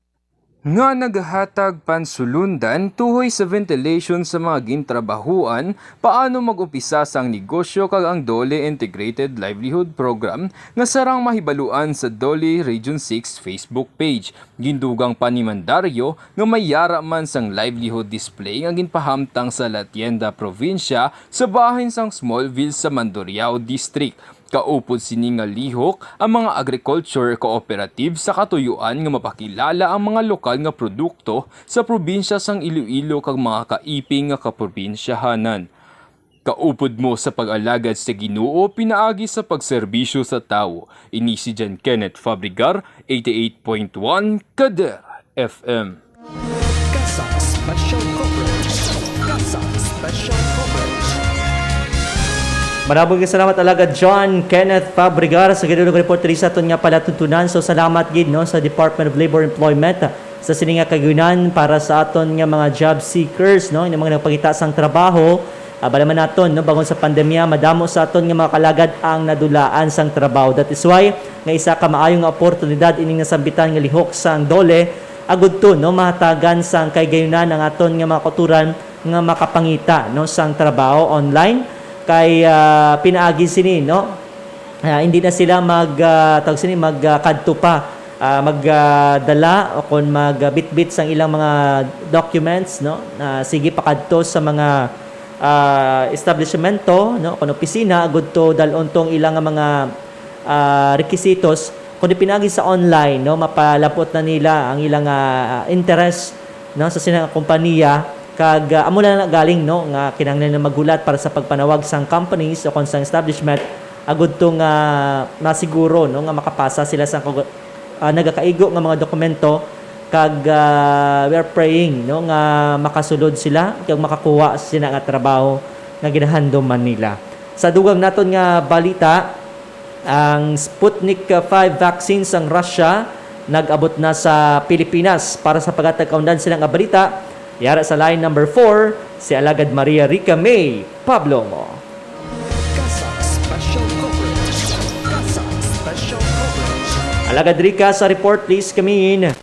nga nagahatag pansulundan tuhoy sa ventilation sa mga gintrabahuan, paano mag-upisa sang negosyo kag ang DOLE Integrated Livelihood Program nga sarang mahibaluan sa DOLE Region six Facebook page. Gindugang pa ni Mandario nga may yara man sang livelihood display nga ginpahamtang sa La Tienda, probinsya sa bahin sang Smallville sa Mandurriao District. Kaupod sini nga lihok ang mga agriculture cooperative sa katuyuan nga mapakilala ang mga lokal nga produkto sa probinsya sang Iloilo kag mga kaiping nga kaprobinsyahanan. Kaupod mo sa pag-alagad sa Ginoo pinaagi sa pagserbisyo sa tawo. Ini si John Kenneth Fabregar, eighty-eight point one Kader F M. CASAC Special Coverage. CASAC Special Coverage. Maraming salamat, Alagad John Kenneth Fabregar, sa ginulong report diri sa aton nga palatuntunan. So, salamat gid, no, sa Department of Labor Employment sa sini nga kagayunan para sa aton nga mga job seekers, no, nga mga nagpangita sang trabaho. Ah, bala man naton, no, bangon sa pandemya, madamo sa aton nga mga kalagad ang nadulaan sang trabaho. That is why nga isa ka maayo nga oportunidad ining nasambitan nga lihok sang DOLE, agud to, no, mahatagan sang kahigayonan ang aton nga mga kautoran nga makapangita, no, sang trabaho online. Kay, ah, pinaagi sini, no, ah, hindi na sila mag, ah, tawag sini, mag, ah, kadto pa, ah, mag, ah, dala o kon mag, ah, bitbit sang ilang mga documents, no, ah, sige pakadto sa mga, ah, establishmento, no, kon opisina, agud to dal-on tong ilang nga mga, ah, rekisitos, kundi pinaagi sa online, no, mapalab-ot na nila ang ilang, ah, interest, no, sa sini nga kompanya, kag, ah, amo lang na galing, no, nga kinahanglan na maghulat para sa pagpanawag sang companies o kon sang establishment, agud to nga masiguro, no, nga makapasa sila sa kag-, ah, nagakaigo nga mga dokumento, kag, ah, we are praying, no, nga makasulod sila kag makakuha sila nga trabaho nga ginahandom man nila. Sa dugang naton nga balita, ang Sputnik five vaccine sang Russia nag-abot na sa Pilipinas. Para sa paghatag kaundan sila nga balita, yara sa line number four, si Alagad Maria Rica May Pablo. CASAC Special Coverage. CASAC Special Coverage. Alagad Rica, sa report, please come in.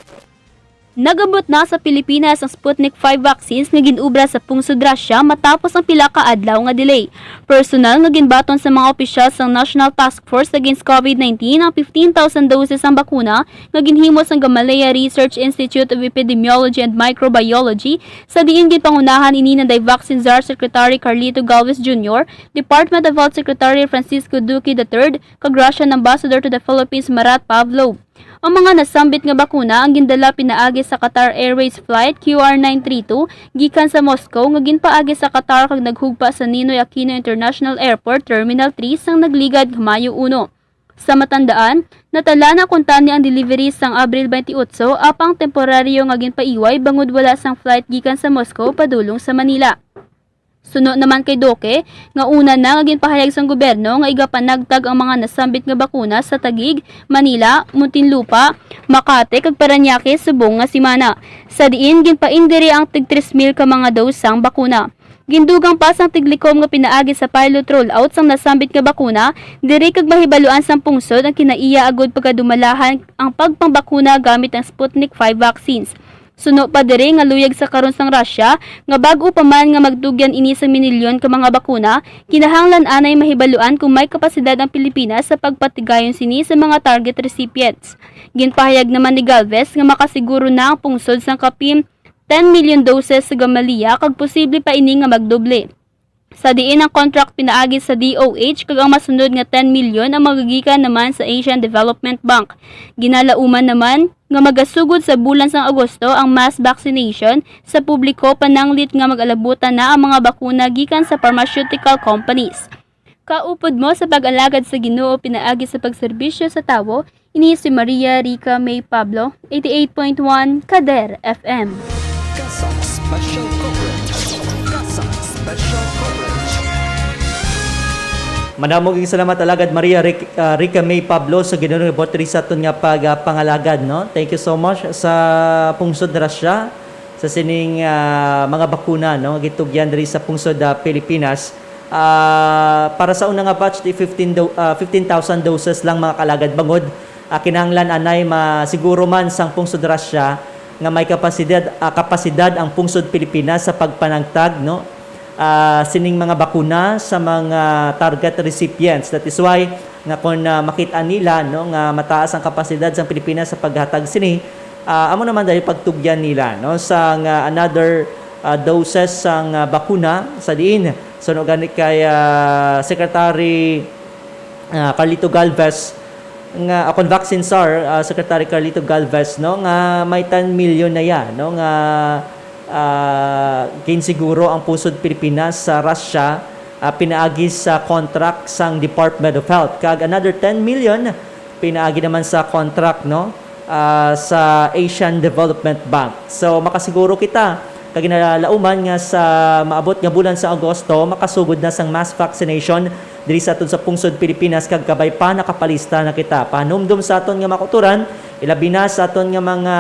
Nag-abot na sa Pilipinas ang Sputnik five vaccines nga gin-obra sa pungsod Russia matapos ang pila ka adlaw nga delay. Personal nga ginbaton sa mga opisyal sang National Task Force Against COVID nineteen ang fifteen thousand doses sang bakuna nga ginhimo sang Gamaleya Research Institute of Epidemiology and Microbiology, sa diin ginpangunahan ini ni Vaccine Czar Secretary Carlito Galvez Junior, Department of Health Secretary Francisco Duque the third, kag Russian Ambassador to the Philippines Marat Pavlov. Ang mga nasambit nga bakuna ang gindala pinaagi sa Qatar Airways Flight Q R nine three two gikan sa Moscow nga ginpaagi sa Qatar kag naghugpa sa Ninoy Aquino International Airport Terminal three sang nagligad nga Mayo uno. Sa matandaan, natala na kuntani ang delivery sang Abril twenty-eight, apang temporaryo nga ginpaiway bangod wala sang flight gikan sa Moscow padulong sa Manila. Suno naman kay Duque, nga una na nga ginpahayag sang gobyerno nga igapanagtag ang mga nasambit nga bakuna sa Taguig, Manila, Muntinlupa, Makati, kag Parañaque subong nga semana. Sa diin, ginpain diri ang tig tres mil ka mga dose sang bakuna. Gindugang pa sang tiglikom nga pinaagi sa pilot rollout sang nasambit nga bakuna diri kag mahibaluan sang pungsod ang kinaiya agud pagkadumalahan ang pagpangbakuna gamit ang Sputnik five vaccines. Suno pa diri nga luyag sa karon sang Russia nga bag-o pa man nga magtugyan ini sa minilyon ka mga bakuna, kinahanglan anay mahibaluan kung may kapasidad ang Pilipinas sa pagpatigayon sini sa mga target recipients. Ginpahayag naman ni Galvez nga makasiguro na ang pungsod sang kapin ten million doses sa Gamaliya kag posible pa ini nga magdoble. Sa diin ang contract pinaagi sa D O H kag ang masunod nga ten million ang magagikan naman sa Asian Development Bank. Ginalauman naman nga magasugod sa bulan sang Agosto ang mass vaccination sa publiko pananglit nga mag-alabutan na ang mga bakuna gikan sa pharmaceutical companies. Kaupod mo sa pag-alagad sa Ginoo pinaagi sa pagserbisyo sa tawo, ini si Maria Rica May Pablo, eighty-eight point one Kader F M. Kasang Special Coverage. Kasang Special Coverage. Madamo ging salamat, Alagad Maria Ric- ah, Rica May Pablo, sa Ginoo nga buot diri sa aton nga pagpangalagad, no? Thank you so much sa pungsod Russia sa sining ah, mga bakuna, no, nga gitugyan diri sa pungsod ah, Pilipinas. Ah, para sa una nga batch, di fifteen do- ah, fifteen thousand doses lang, mga kalagad, bangod ah, kinahanglan anay masiguro man sang pungsod Russia nga may kapasidad ah, kapasidad ang pungsod Pilipinas sa pagpanagtag, no, ah, sining mga bakuna sa mga target recipients. That is why nga kung ah, makita nila, no, nga mataas ang kapasidad sang Pilipinas sa paghatag sini, ah, amo naman dahil pagtugyan nila, no, sang ah, another ah, doses sang ah, bakuna sa diin, suno gani kay ah, Secretary ah, Carlito Galvez, nga akon vaccine czar, ah, Secretary Carlito Galvez, no, nga may ten million na ya, no, nga ah, ginsiguro ang pungsod Pilipinas sa Russia ah, pinaagi sa contract sang Department of Health, kag another ten million pinaagi naman sa contract, no, ah, sa Asian Development Bank. So makasiguro kita kag ginalauman nga sa maabot nga bulan sa Agosto makasugod na sang mass vaccination diri sa aton sa pungsod Pilipinas, kag kabay pa nakapalista na kita. Pahanumdom sa aton nga mga kautoran, ilabi na sa aton nga mga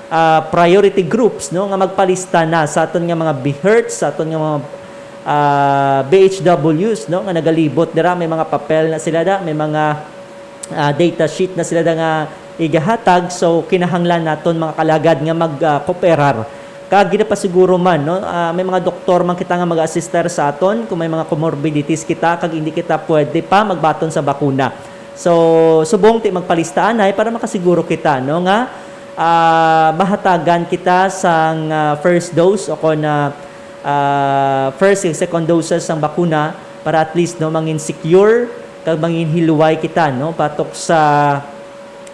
ah, priority groups, no, nga magpalista na sa aton nga mga BHERTs, sa aton nga mga ah, B H Ws, no, nga nagalibot dira. May mga papel na sila da, may mga ah, data sheet na sila da nga igahatag. So kinahanglan naton, mga kalagad, nga mag-kooperar. Kag ginapasiguro man, no, ah, may mga doktor man kita nga mag-assister sa aton kung may mga comorbidities kita kag hindi kita pwede pa magbaton sa bakuna. So subong ti magpalista anay para makasiguro kita, no, nga ah, mahatagan kita sang ah, first dose o kon ah, ah, first and second doses sang bakuna para at least, no, mangin secure kag mangin hiluway kita, no, batok sa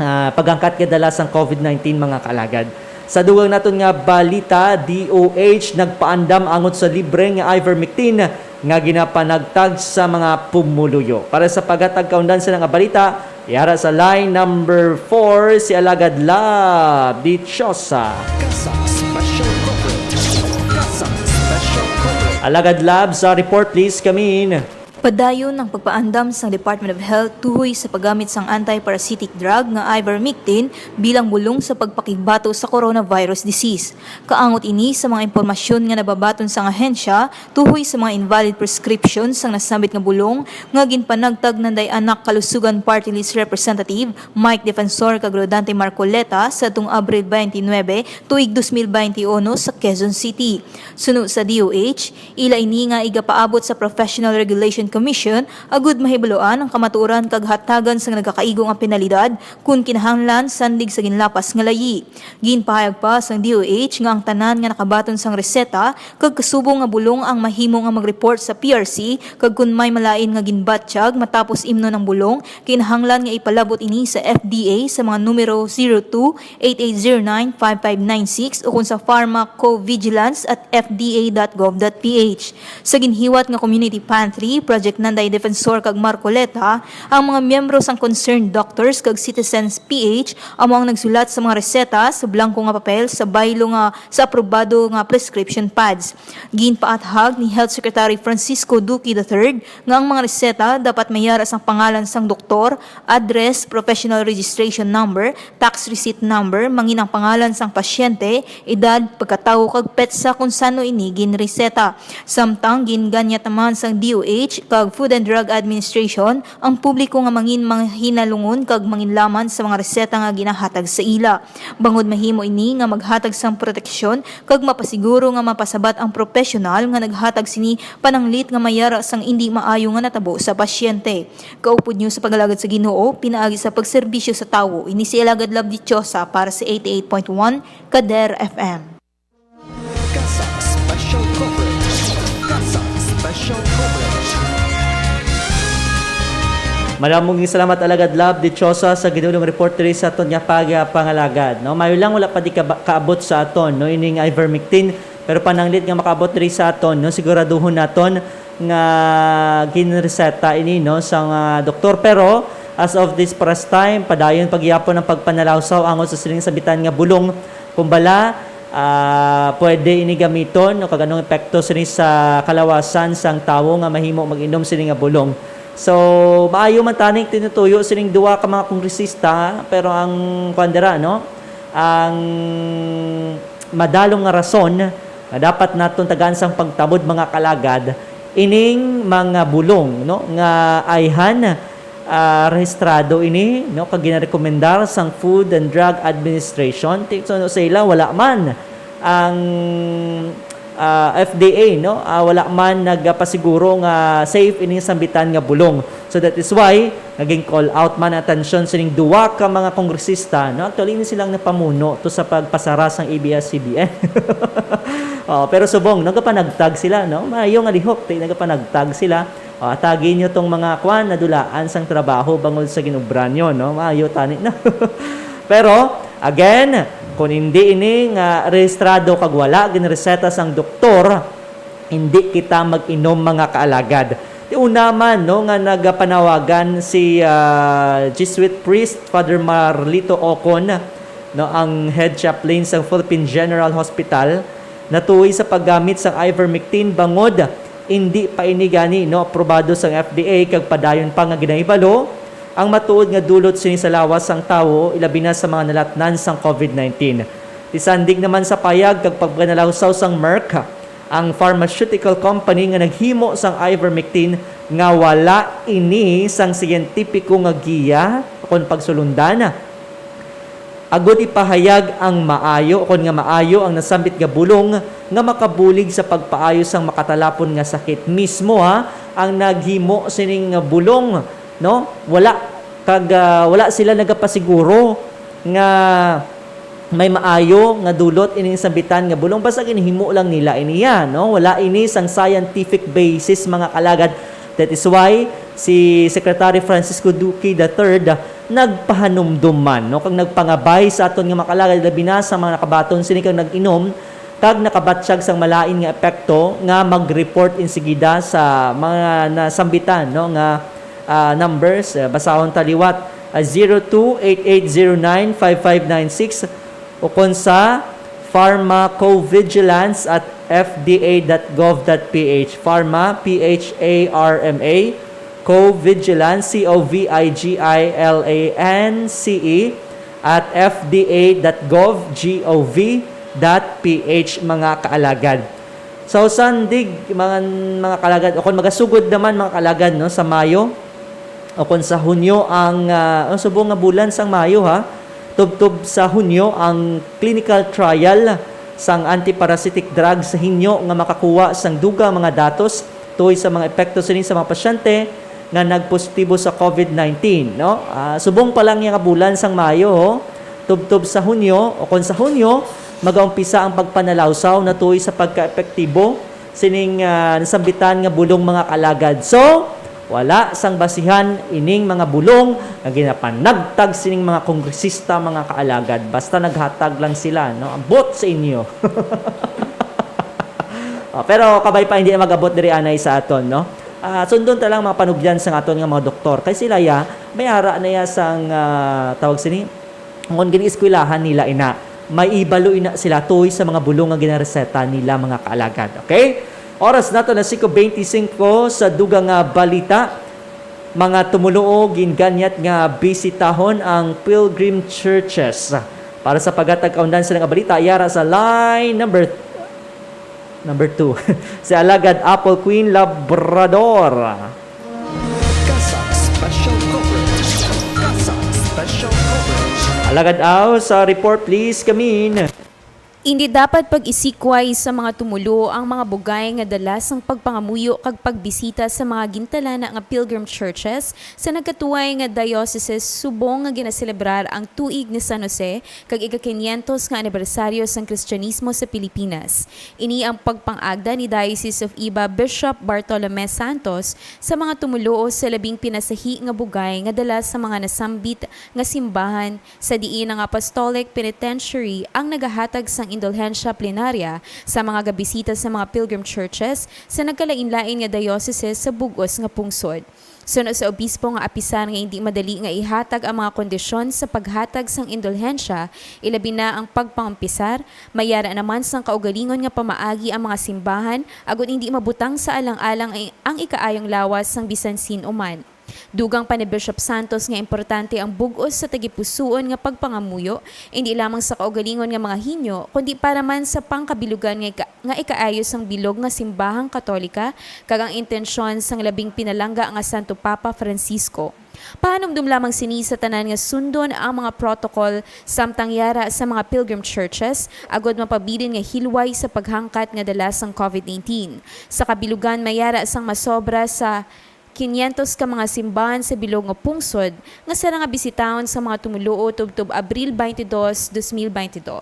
ah, paghangkat nga dala sang COVID nineteen, mga kalagad. Sa dugang naton nga balita, D O H nagpaandam angot sa libre nga ivermectin nga ginapanagtag sa mga pumuluyo. Para sa paghatag kaundan sa nga balita, yara sa line number four si Alagad Lab Dichosa. Kasang Special Coverage. Kasang Special Coverage. Alagad Lab, sa report, please, come in. Padayon ang pagpaandam sang Department of Health tuhoy sa paggamit sang anti-parasitic drug nga ivermectin bilang bulong sa pagpakigbato sa coronavirus disease. Kaangot ini sa mga impormasyon nga nababaton sang ahensya tuhoy sa mga invalid prescription sang nasambit nga bulong nga ginpanagtag nanday Anak Kalusugan Party List Representative Mike Defensor kag Rodante Marcoleta sa atong Abril twenty-nine, tuig dos mil benti uno sa Quezon City. Suno sa D O H, ila ini nga igapaabot sa Professional Regulation Commission agud mahibaluan ang kamatuoran kag hatagan sang nagakaigo nga penalidad kon kinahanglan sandig sa ginlapas nga layi. Ginpahayag pa sang D O H nga ang tanan nga nakabaton sang reseta kag kasubong nga bulong ang mahimo nga mag-report sa P R C, kag kon may malain nga ginbatyag matapos imnon ang bulong, kinahanglan nga ipalabot ini sa F D A sa mga numero zero two, eight eight zero nine, five five nine six ukon sa pharmacovigilance at F D A dot gov dot P H. Sa ginhiwat nga community pantry, Project Nanday Defensor kag Marcoleta, ang mga miyembro sang Concerned Doctors kag Citizens P H amo ang nagsulat sa mga reseta sa blangko nga papel sa baylo nga sa aprobado nga prescription pads. Ginpaathag ni Health Secretary Francisco Duque the third nga ang mga reseta dapat may yara sang pangalan sang doktor, address, professional registration number, tax receipt number, mangin ang pangalan sang pasyente, edad, pagkatawo kag petsa kon san-o ini ginreseta. Samtang ginganyat naman sang D O H kag Food and Drug Administration ang publiko nga mangin mahinalungon kag manginlaman sa mga reseta nga ginahatag sa ila. Bangod mahimo ini nga maghatag sang proteksyon kag mapasiguro nga mapasabat ang professional nga naghatag sini pananglit nga may yara sang indi maayo nga natabo sa pasyente. Kaupod niyo sa pag-alagad sa Ginoo pinaagi sa pagserbisyo sa tawo. Ini si Alagad Love Dichosa para sa eighty-eight point one Kader F M. CASAC Special Coverage. CASAC Special Coverage. Maramong salamat, Alagad Love Dichosa, sa ginulong report diri sa aton nga pagpangalagad. No, mayo lang wala pa di ka kaabot sa aton, no, ining ivermectin, pero pananglit nga makaabot diri sa aton, no, siguraduhon naton nga ginreseta ini, no, sa nga doktor. Pero as of this precise time, padayon pagyapon ang pagpanalawsaw angot sa sining sambitan nga bulong. Kumbala, ah, pwede ini gamiton, no, kag anong epekto sini sa kalawasan sang tawo nga mahimo mag-inom sini nga bulong. So, maayo man taning tinutuyo sining duha ka mga kongresista, pero ang kuwan dira, no, ang madalong nga rason nga dapat naton tagaan sang pagtamod, mga kalagad, ining mga bulong, no, nga ayhan, ah, rehistrado ini, no, kag ginarekomendar sang Food and Drug Administration. Ti-, so, sa ila, wala man ang, ah, F D A, no, ah, wala man nagapasiguro nga safe ining sambitan nga bulong. So that is why naging call out man ang atensyon sining duwa ka mga kongresista, no? Actually, ini silang napamuno to sa pagpasara sang A B S C B N. Oh, pero subong, nagapanagtag sila, no? Maayo nga lihok, ti, nagapanagtag sila. Oh, atagi nyo tong mga kwan, nadulaan sang trabaho bangod sa ginubra nyo, no? Maayo tani na. Pero, again, kung hindi ini nga rehistrado kag wala ginreseta sang doktor, hindi kita mag-inom, mga kaalagad. Ti una man, no, nga nagapanawagan si, ah, Jesuit priest Father Marlito Ocon, no, ang head chaplain sa Philippine General Hospital, natuoy sa paggamit sang ivermectin bangod indi pa ini gani, no, aprobado sang F D A kag padayon pa nga ginahibalo ang matuod nga dulot sini sa lawas sang tawo, ilabi na sa mga nalatnan sang COVID nineteen. Ti sandig naman sa payag kag pagpanalawsaw sang Merck, ang pharmaceutical company nga naghimo sang ivermectin, nga wala ini sang siyentipiko nga giya kon pagsulundan, agud ipahayag ang maayo, kon nga maayo ang nasambit nga bulong nga makabulig sa pagpaayo sang makatalapon nga sakit. Mismo, ha, ang naghimo sining bulong, no? Wala kag, ah, wala sila nagapasiguro nga may maayo nga dulot ining sambitan nga bulong, basta ginhimo lang nila ini, yan, no? Wala ini sang scientific basis, mga kalagad. That is why si Secretary Francisco Duque the third nagpahanumdom man, no, kag nagpangabay sa aton nga mga kalagad, labi na sa mga nakabaton sini kag nag-inom kag nakabatyag sang malain nga epekto, nga mag-report insigida sa mga nasambitan, no, nga, ah, numbers. Ah, basahon ta liwat, ah, zero two eight eight zero nine five five nine six, ukon sa pharmacovigilance at F D A dot gov dot P H. Pharma, P H A R M A, Covigilance, C O V I G I L A N C E, at F D A dot gov, G O V dot P H, mga kaalagad. So, sandig, mga, mga kalagad, o kung magasugod naman, mga kalagad, no, sa Mayo, o kung sa Hunyo ang, ah, ang subong nga bulan sang Mayo, ha, tubtob sa Hunyo ang clinical trial sang antiparasitic drug sa hinyo nga makakuha sang dugang mga datos tuoy sa mga epekto sini sa mga pasyente nga nagpositibo sa COVID nineteen, no? Ah, subong pa lang nga bulan sang Mayo, ho, tubtob sa Hunyo, o kon sa Hunyo, magaumpisa ang pagpanalawsaw na tuoy sa pagkaepektibo sining, ah, nasambitan nga bulong, mga kaalagad. So, wala sang basihan ining mga bulong nga ginapanagtag sining mga kongresista, mga kaalagad. Basta naghatag lang sila, no? Abot sa inyo. Oh, pero kabay pa, hindi na mag-abot diri anay sa aton, no? Ah, sundon ta lang mga panugyan sang aton nga mga doktor. Kay sila ya, may ara na ya sang, ah, tawag sini, ngon gini eskwelahan nila ina. May ibalo ina sila tuoy sa mga bulong nga ginareseta nila, mga kaalagad. Okay? Oras nato na singko bente singko sa dugang nga balita. Mga tumuluo, ginganyat nga bisitahon ang pilgrim churches. Para sa paghatag kaundan sa nga balita, yara sa line number number two, si Alagad Apple Queen Labrador. CASAC Special Coverage. CASAC Special Coverage. Alagad Aw, sa report, please, come in. Indi dapat pag-isikway sa mga tumuluo ang mga bugay nga dala sang pagpangamuyo kag pagbisita sa mga gintalana nga pilgrim churches sa nagkatuway nga dioceses subong nga ginaselebrar ang tuig ni San Jose kag ika-kinyentos nga anibersaryo sang Kristiyanismo sa Pilipinas. Ini ang pagpang-agda ni Diocese of Iba Bishop Bartolome Santos sa mga tumuluo sa labing pinasahi nga bugay nga dala sa mga nasambit nga simbahan, sa diin ang Apostolic Penitentiary ang nagahatag sang indulhensya plenarya sa mga gabisita sa mga pilgrim churches sa nagkalainlain nga dioceses sa bug-os nga pungsod. Suno sa obispo nga apisar nga indi madali nga ihatag ang mga kondisyon sa paghatag sang indulhensya, ilabi na ang pagpangumpisar, may ara naman sang kaugalingon nga pamaagi ang mga simbahan agod indi mabutang sa alang-alang ang, ang ikaayong lawas sang bisan sin-o man. Dugang pa ni Bishop Santos nga importante ang bug-os sa tagipusoon nga pagpangamuyo, indi lamang sa kaugalingon nga mga hinyo, kundi para man sa pangkabilugan nga ika-, nga ikaayo sang bilog nga simbahang Katolika kag ang intensyon sang labing pinalangga nga Santo Papa Francisco. Pahanumdom lamang sini sa tanan nga sundon ang mga protocol samtang yara sa mga pilgrim churches, agod mapabilin nga hilway sa paghangkat nga dala sang covid nineteen. Sa kabilugan, may ara sang masobra sa kinyentos ka mga simbahan sa bilog nga pungsod nga sarang nga bisitahon sa mga tumuluo tubtob Abril twenty-two, twenty twenty-two.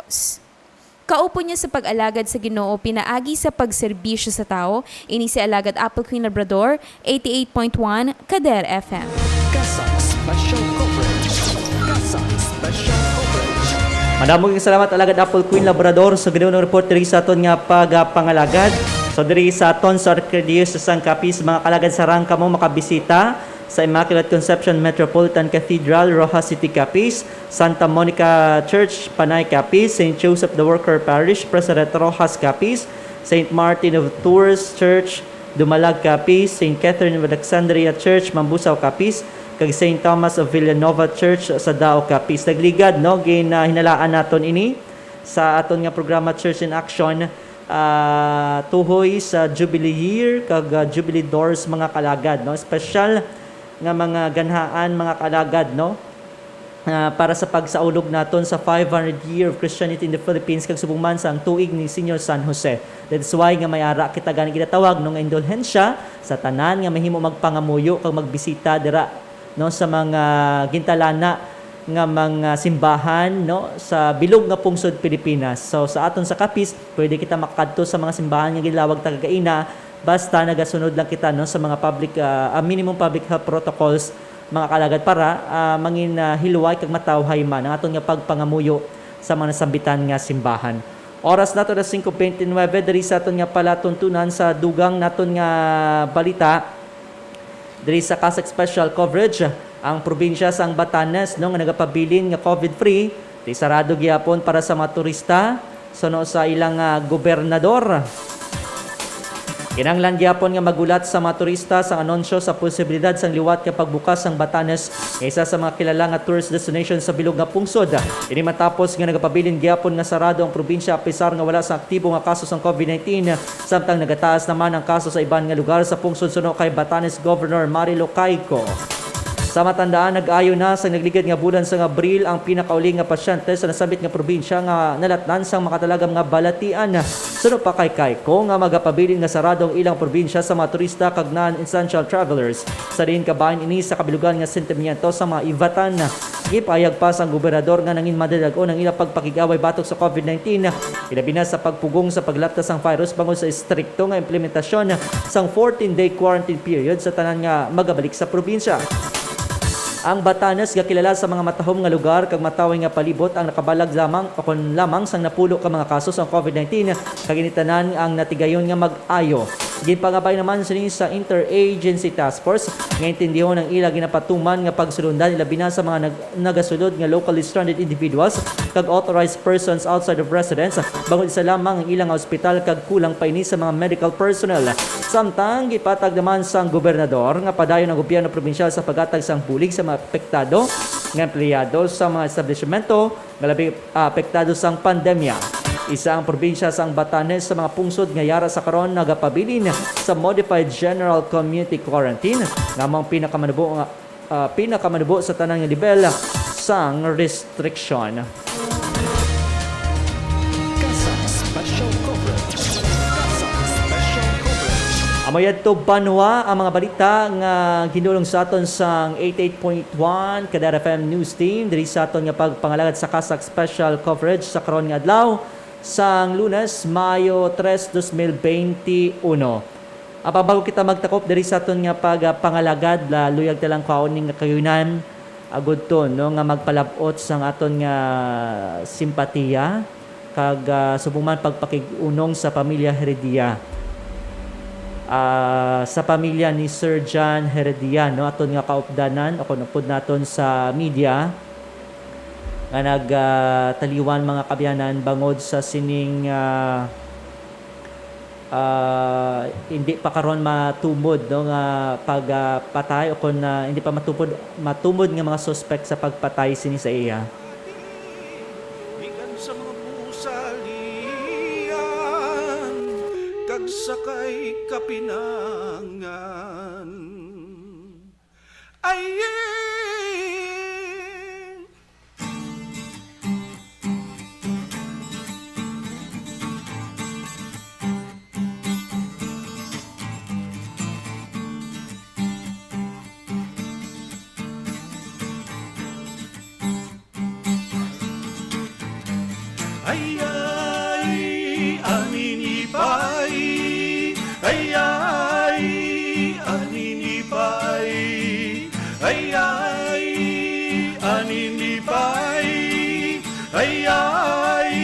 Kaupod niya sa pag-alagad sa Ginoo pinaagi sa pagserbisyo sa tawo, ini si Alagad Apple Queen Labrador, eighty-eight point one Kader F M. CASAC Special Coverage. CASAC Special Coverage. Madamo nga salamat, Alagad Apple Queen Labrador, sa Ginoo nga report diri sa aton nga pagapangalagad. So, diri sa aton sa Arkidiocese sang Capiz, mga kalagad, sarang kamo makabisita sa Immaculate Conception Metropolitan Cathedral, Roxas City, Capiz, Santa Monica Church, Panay, Capiz, Saint Joseph the Worker Parish, President Roxas, Capiz, Saint Martin of Tours Church, Dumalag, Capiz, Saint Catherine of Alexandria Church, Mambusao, Capiz, kag Saint Thomas of Villanova Church sa Dao, Capiz. Nagligad, no, gin, ah, hinalaan naton ini sa aton nga programa Church in Action, ah, tuhoy sa Jubilee Year kag, ah, Jubilee Doors, mga kalagad, no? Special nga mga ganhaan, mga kalagad, no? Ah, para sa pagsaulog naton sa five hundred year of Christianity in the Philippines kag subong man sa ang tuig ni Señor San Jose. That is why nga may ara kita gani ginatawag, no, nga indulhensya sa tanan nga mahimo magpangamuyo kag magbisita dira, no, sa mga gintalana nga mga simbahan, no, sa bilog nga pungsod Pilipinas. So, sa aton sa Capiz, pwede kita makadto sa mga simbahan nga ginlawag ta kagaina, basta nagasunod lang kita, no, sa mga public, ah, ah, minimum public health protocols, mga kalagad, para, ah, mangin, ah, hilway kag matawhay man ang aton nga pagpangamuyo sa mga nasambitan nga simbahan. Oras nato na singko bente nuebe, diri sa aton nga palatuntunan sa dugang naton nga balita. Diri sa CASAC Special Coverage, ang probinsya sang Batanes, no, nga nagapabilin nga covid-free, di sarado gihapon para sa mga turista, suno sa ilang, ah, gobernador. Kinahanglan gihapon nga magulat sa mga turista sang anunsyo sa posibilidad sang liwat nga pagbukas sang Batanes nga isa sa mga kilala nga tourist destination sa bilog nga pungsod. Ini matapos nga nagapabilin gihapon nga sarado ang probinsya apisar nga wala sa aktibo nga kaso sang covid nineteen, samtang nagataas naman ang kaso sa iban nga lugar sa pungsod suno kay Batanes Governor Marilo Cayco. Sa matandaan, nag-ayo na sa nagligad nga bulan sang Abril ang pinakauli nga pasyente sa nasambit nga probinsya nga nalatnan sang makatalagam nga balatian. Suno pa kay Cayco nga magapabilin nga sarado ang ilang probinsya sa mga turista kag non-essential travelers, sa diin kabahin ini sa kabilugan nga sentimiento sa mga Ivatan. Gipahayag pa sang gobernador nga nangin madalag-on ang ilang pagpakig-away batok sa covid nineteen, ilabi na sa pagpugong sa paglapta sang virus bangod sa estrikto nga implementasyon sang fourteen-day quarantine period sa tanan nga magabalik sa probinsya. Ang Batanes gakilala sa mga matahom nga lugar kag matawhay nga palibot ang nakabalag lamang o kon lamang sang napulo ka mga kaso sang covid nineteen, kag ini tanan ang natigayon nga mag-ayo. Ginpangabay naman sini sa Interagency Task Force nga intindihon ang ila ginapatuman nga pagsulundan, ilabi na sa mga nag-, nagasulod nga locally stranded individuals kag authorized persons outside of residence, bangod isa lamang ang ila nga ospital kag kulang pa ini sa mga medical personnel. Samtang gipatag naman sang gobernador nga padayon ang gobyerno probinsyal sa paghatag sang bulig sa mga apektado nga empleyado sa mga establishmento nga labi, ah, apektado sang pandemya. Isa ang probinsya sang Batanes sa mga pungsod nga yara sa karon nagapabilin sa Modified General Community Quarantine, nga amo ang pinakamanubo nga, ah, pinakamanubo sa tanan nga lebel sang restriksyon. CASAC Special Coverage. CASAC Special Coverage. Amo yadto, banwa, ang mga balita nga ginulong sa aton sang eighty-eight point one Kadar F M News Team diri sa aton nga pagpangalagad sa CASAC Special Coverage sa karon nga adlaw, sang Lunes, Mayo tres, dos mil bente uno. Apan bago kita magtakop diri sa aton nga pagpangalagad, la-, luyag ta lang kuhaon ning nga kahigayunan, agud to, no, nga magpalab-ot sang aton nga simpatiya kag, ah, subong man pagpakig-unong sa pamilya Heredia. Ah, sa pamilya ni Sir John Heredia, no, aton nga kaupdanan, o kon upod naton sa media, nga nag, ah, taliwan, mga kaabyanan, bangod sa sining, ah, ah, hindi pa karon matumod, no, nga pag, ah, patay o kon, ah, hindi pa matumod, matumod nga mga suspect sa pagpatay sini sa iya. Gikan sa mga pusalian kag sa kay kapinangan. Ay, ay, ay, ani ni Pay. Ay, ay, ani ni Pay. Ay, ay, ani ni Pay. Ay, ay,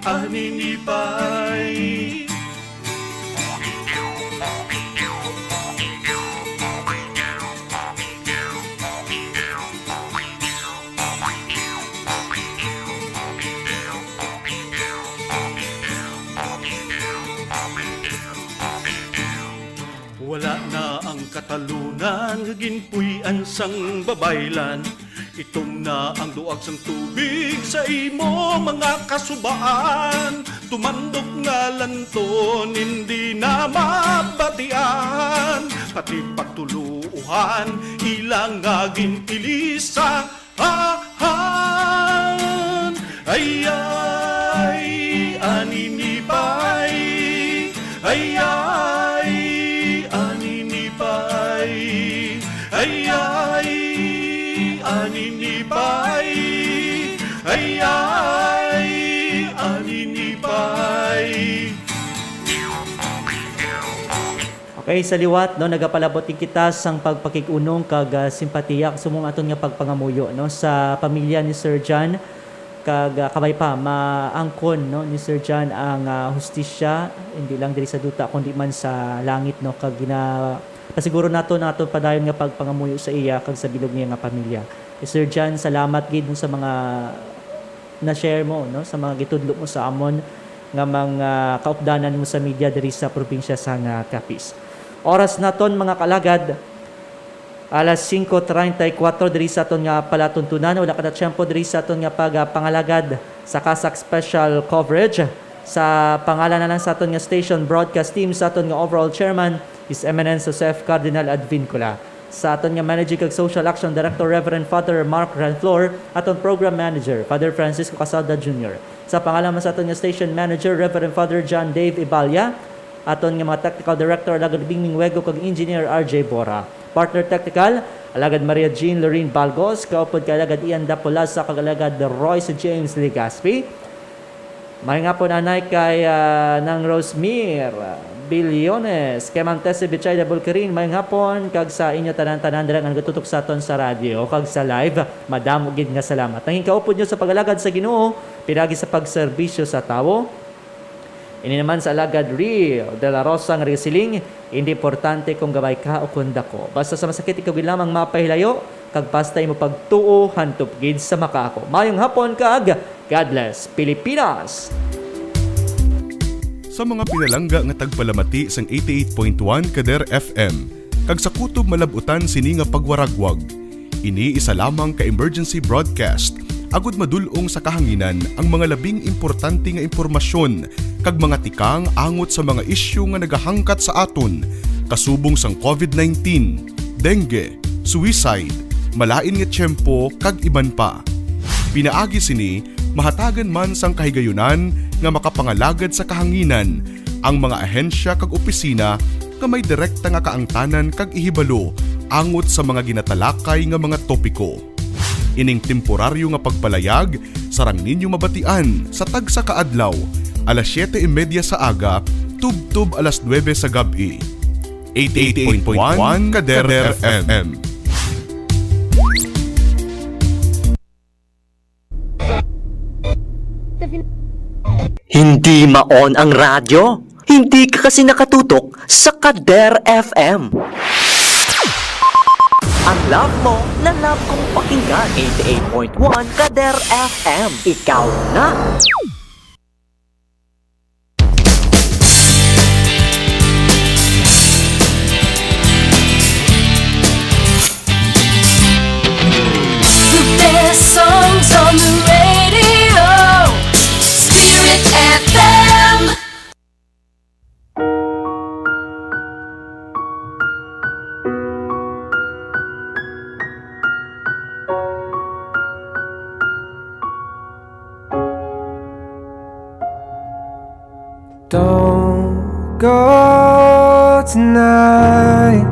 ani ni Pay. Wala na ang katalunan nga ginpuy-an sang babaylan. Itom na ang duag sang tubig sa imo mga kasubaan. Tumandok nga lanton, hindi na mabatian. Pati pagtuluohan, ila nga ginilisa. Ahan! Ay, ay, ani ni Pay. Ay, ay, ani ni Pay. Ay, ay, ani ni Pay. Ay, ay, ani ni Pay. Okay, sa liwat, no, nagapalabot gid kita sang pagpakig-unong kag, ah, simpatiya subong aton nga pagpangamuyo, no, sa pamilya ni Sir John, kag, ah, kabay pa, maangkon, no, ni Sir John ang, ah, hustisya, hindi lang diri sa duta, kundi man sa langit, no, kag gina-, pasiguro nato ang aton padayon nga pagpangamuyo sa iya kag sa bilog niya nga pamilya. Kay Sir John, salamat gid, no, sa mga na-share mo, no, sa mga gitudlo mo sa amon nga mga kaupdanan mo sa media diri sa probinsya sang, ah, Capiz. Oras naton, mga kalagad, alas singko treinta y cuatro diri sa aton nga palatuntunan. Wala ka na tiyempo diri sa aton nga pag, ah, pangalagad sa CASAC Special Coverage. Sa pangalan na lang sa aton nga station broadcast team, sa aton nga overall chairman, His Eminence Joseph Cardinal Advincula. Sa aton nga Managing kag Social Action Director, Reverend Father Mark Ranflor, aton Program Manager, Father Francisco Casalda Junior. Sa pangalan man sa aton nga Station Manager, Reverend Father John Dave Ibalia, aton nga mga Technical Director, Alagad Bing Ming Wego, kag Engineer R J Bora. Partner Technical, Alagad Maria Jean Lorraine Balgos, kaupod kay Alagad Ian Dapolasa, kag Alagad Royce James Legaspi. Maayong hapon anay kay, ah, Nang Rosemir Billones, kay Ma'am Tessie Bichayda Bulkirin, maayong hapon, kag sa inyo tanan-tanan dira nga nagatutok sa aton sa radyo kag sa live, madamo gid nga salamat. Ang kaupod nyo sa pag-alagad sa Ginoo, pinagi sa pagserbisyo sa tawo. Ini naman sa Alagad Rio de la Rosa nga nagasiling, "Hindi importante kung gamay ka o kung dako. Basta sa masakit, ikaw gid lamang mapahilayo, kag basta imo pagtuo, hantop gid sa makaako." Mayong hapon kag God bless, Pilipinas! Sa mga pinalangga nga tagpalamati sang eighty-eight point one Kader F M kag sa kutob malab-utan sini nga pagwaragwag, ini isa lamang ka emergency broadcast agud madul-ong sa kahanginan ang mga labing importante nga impormasyon kag mga tikang angot sa mga isyu nga nagahangkat sa aton, kasubong sang covid nineteen, dengue, suicide, malain nga tiyempo, kag iban pa. Pinaagi sini, mahatagan man sang kahigayunan nga makapangalagad sa kahanginan ang mga ahensya kag opisina nga may direkta nga kaangtanan kag ihibalo angot sa mga ginatalakay nga mga topiko. Ining temporaryo nga pagpalayag sarang ninyo mabatian sa tagsa ka adlaw, alas siyete y media sa aga tubtob alas nuebe sa gab-i. Eighty-eight point one Kader F M. Hindi ma-on ang radyo? Hindi ka kasi nakatutok sa Kader F M. Ang love mo na love kong pakinggan, eighty-eight point one Kader F M. Ikaw na! The best songs on the radio. Spirit F M. Don't go tonight.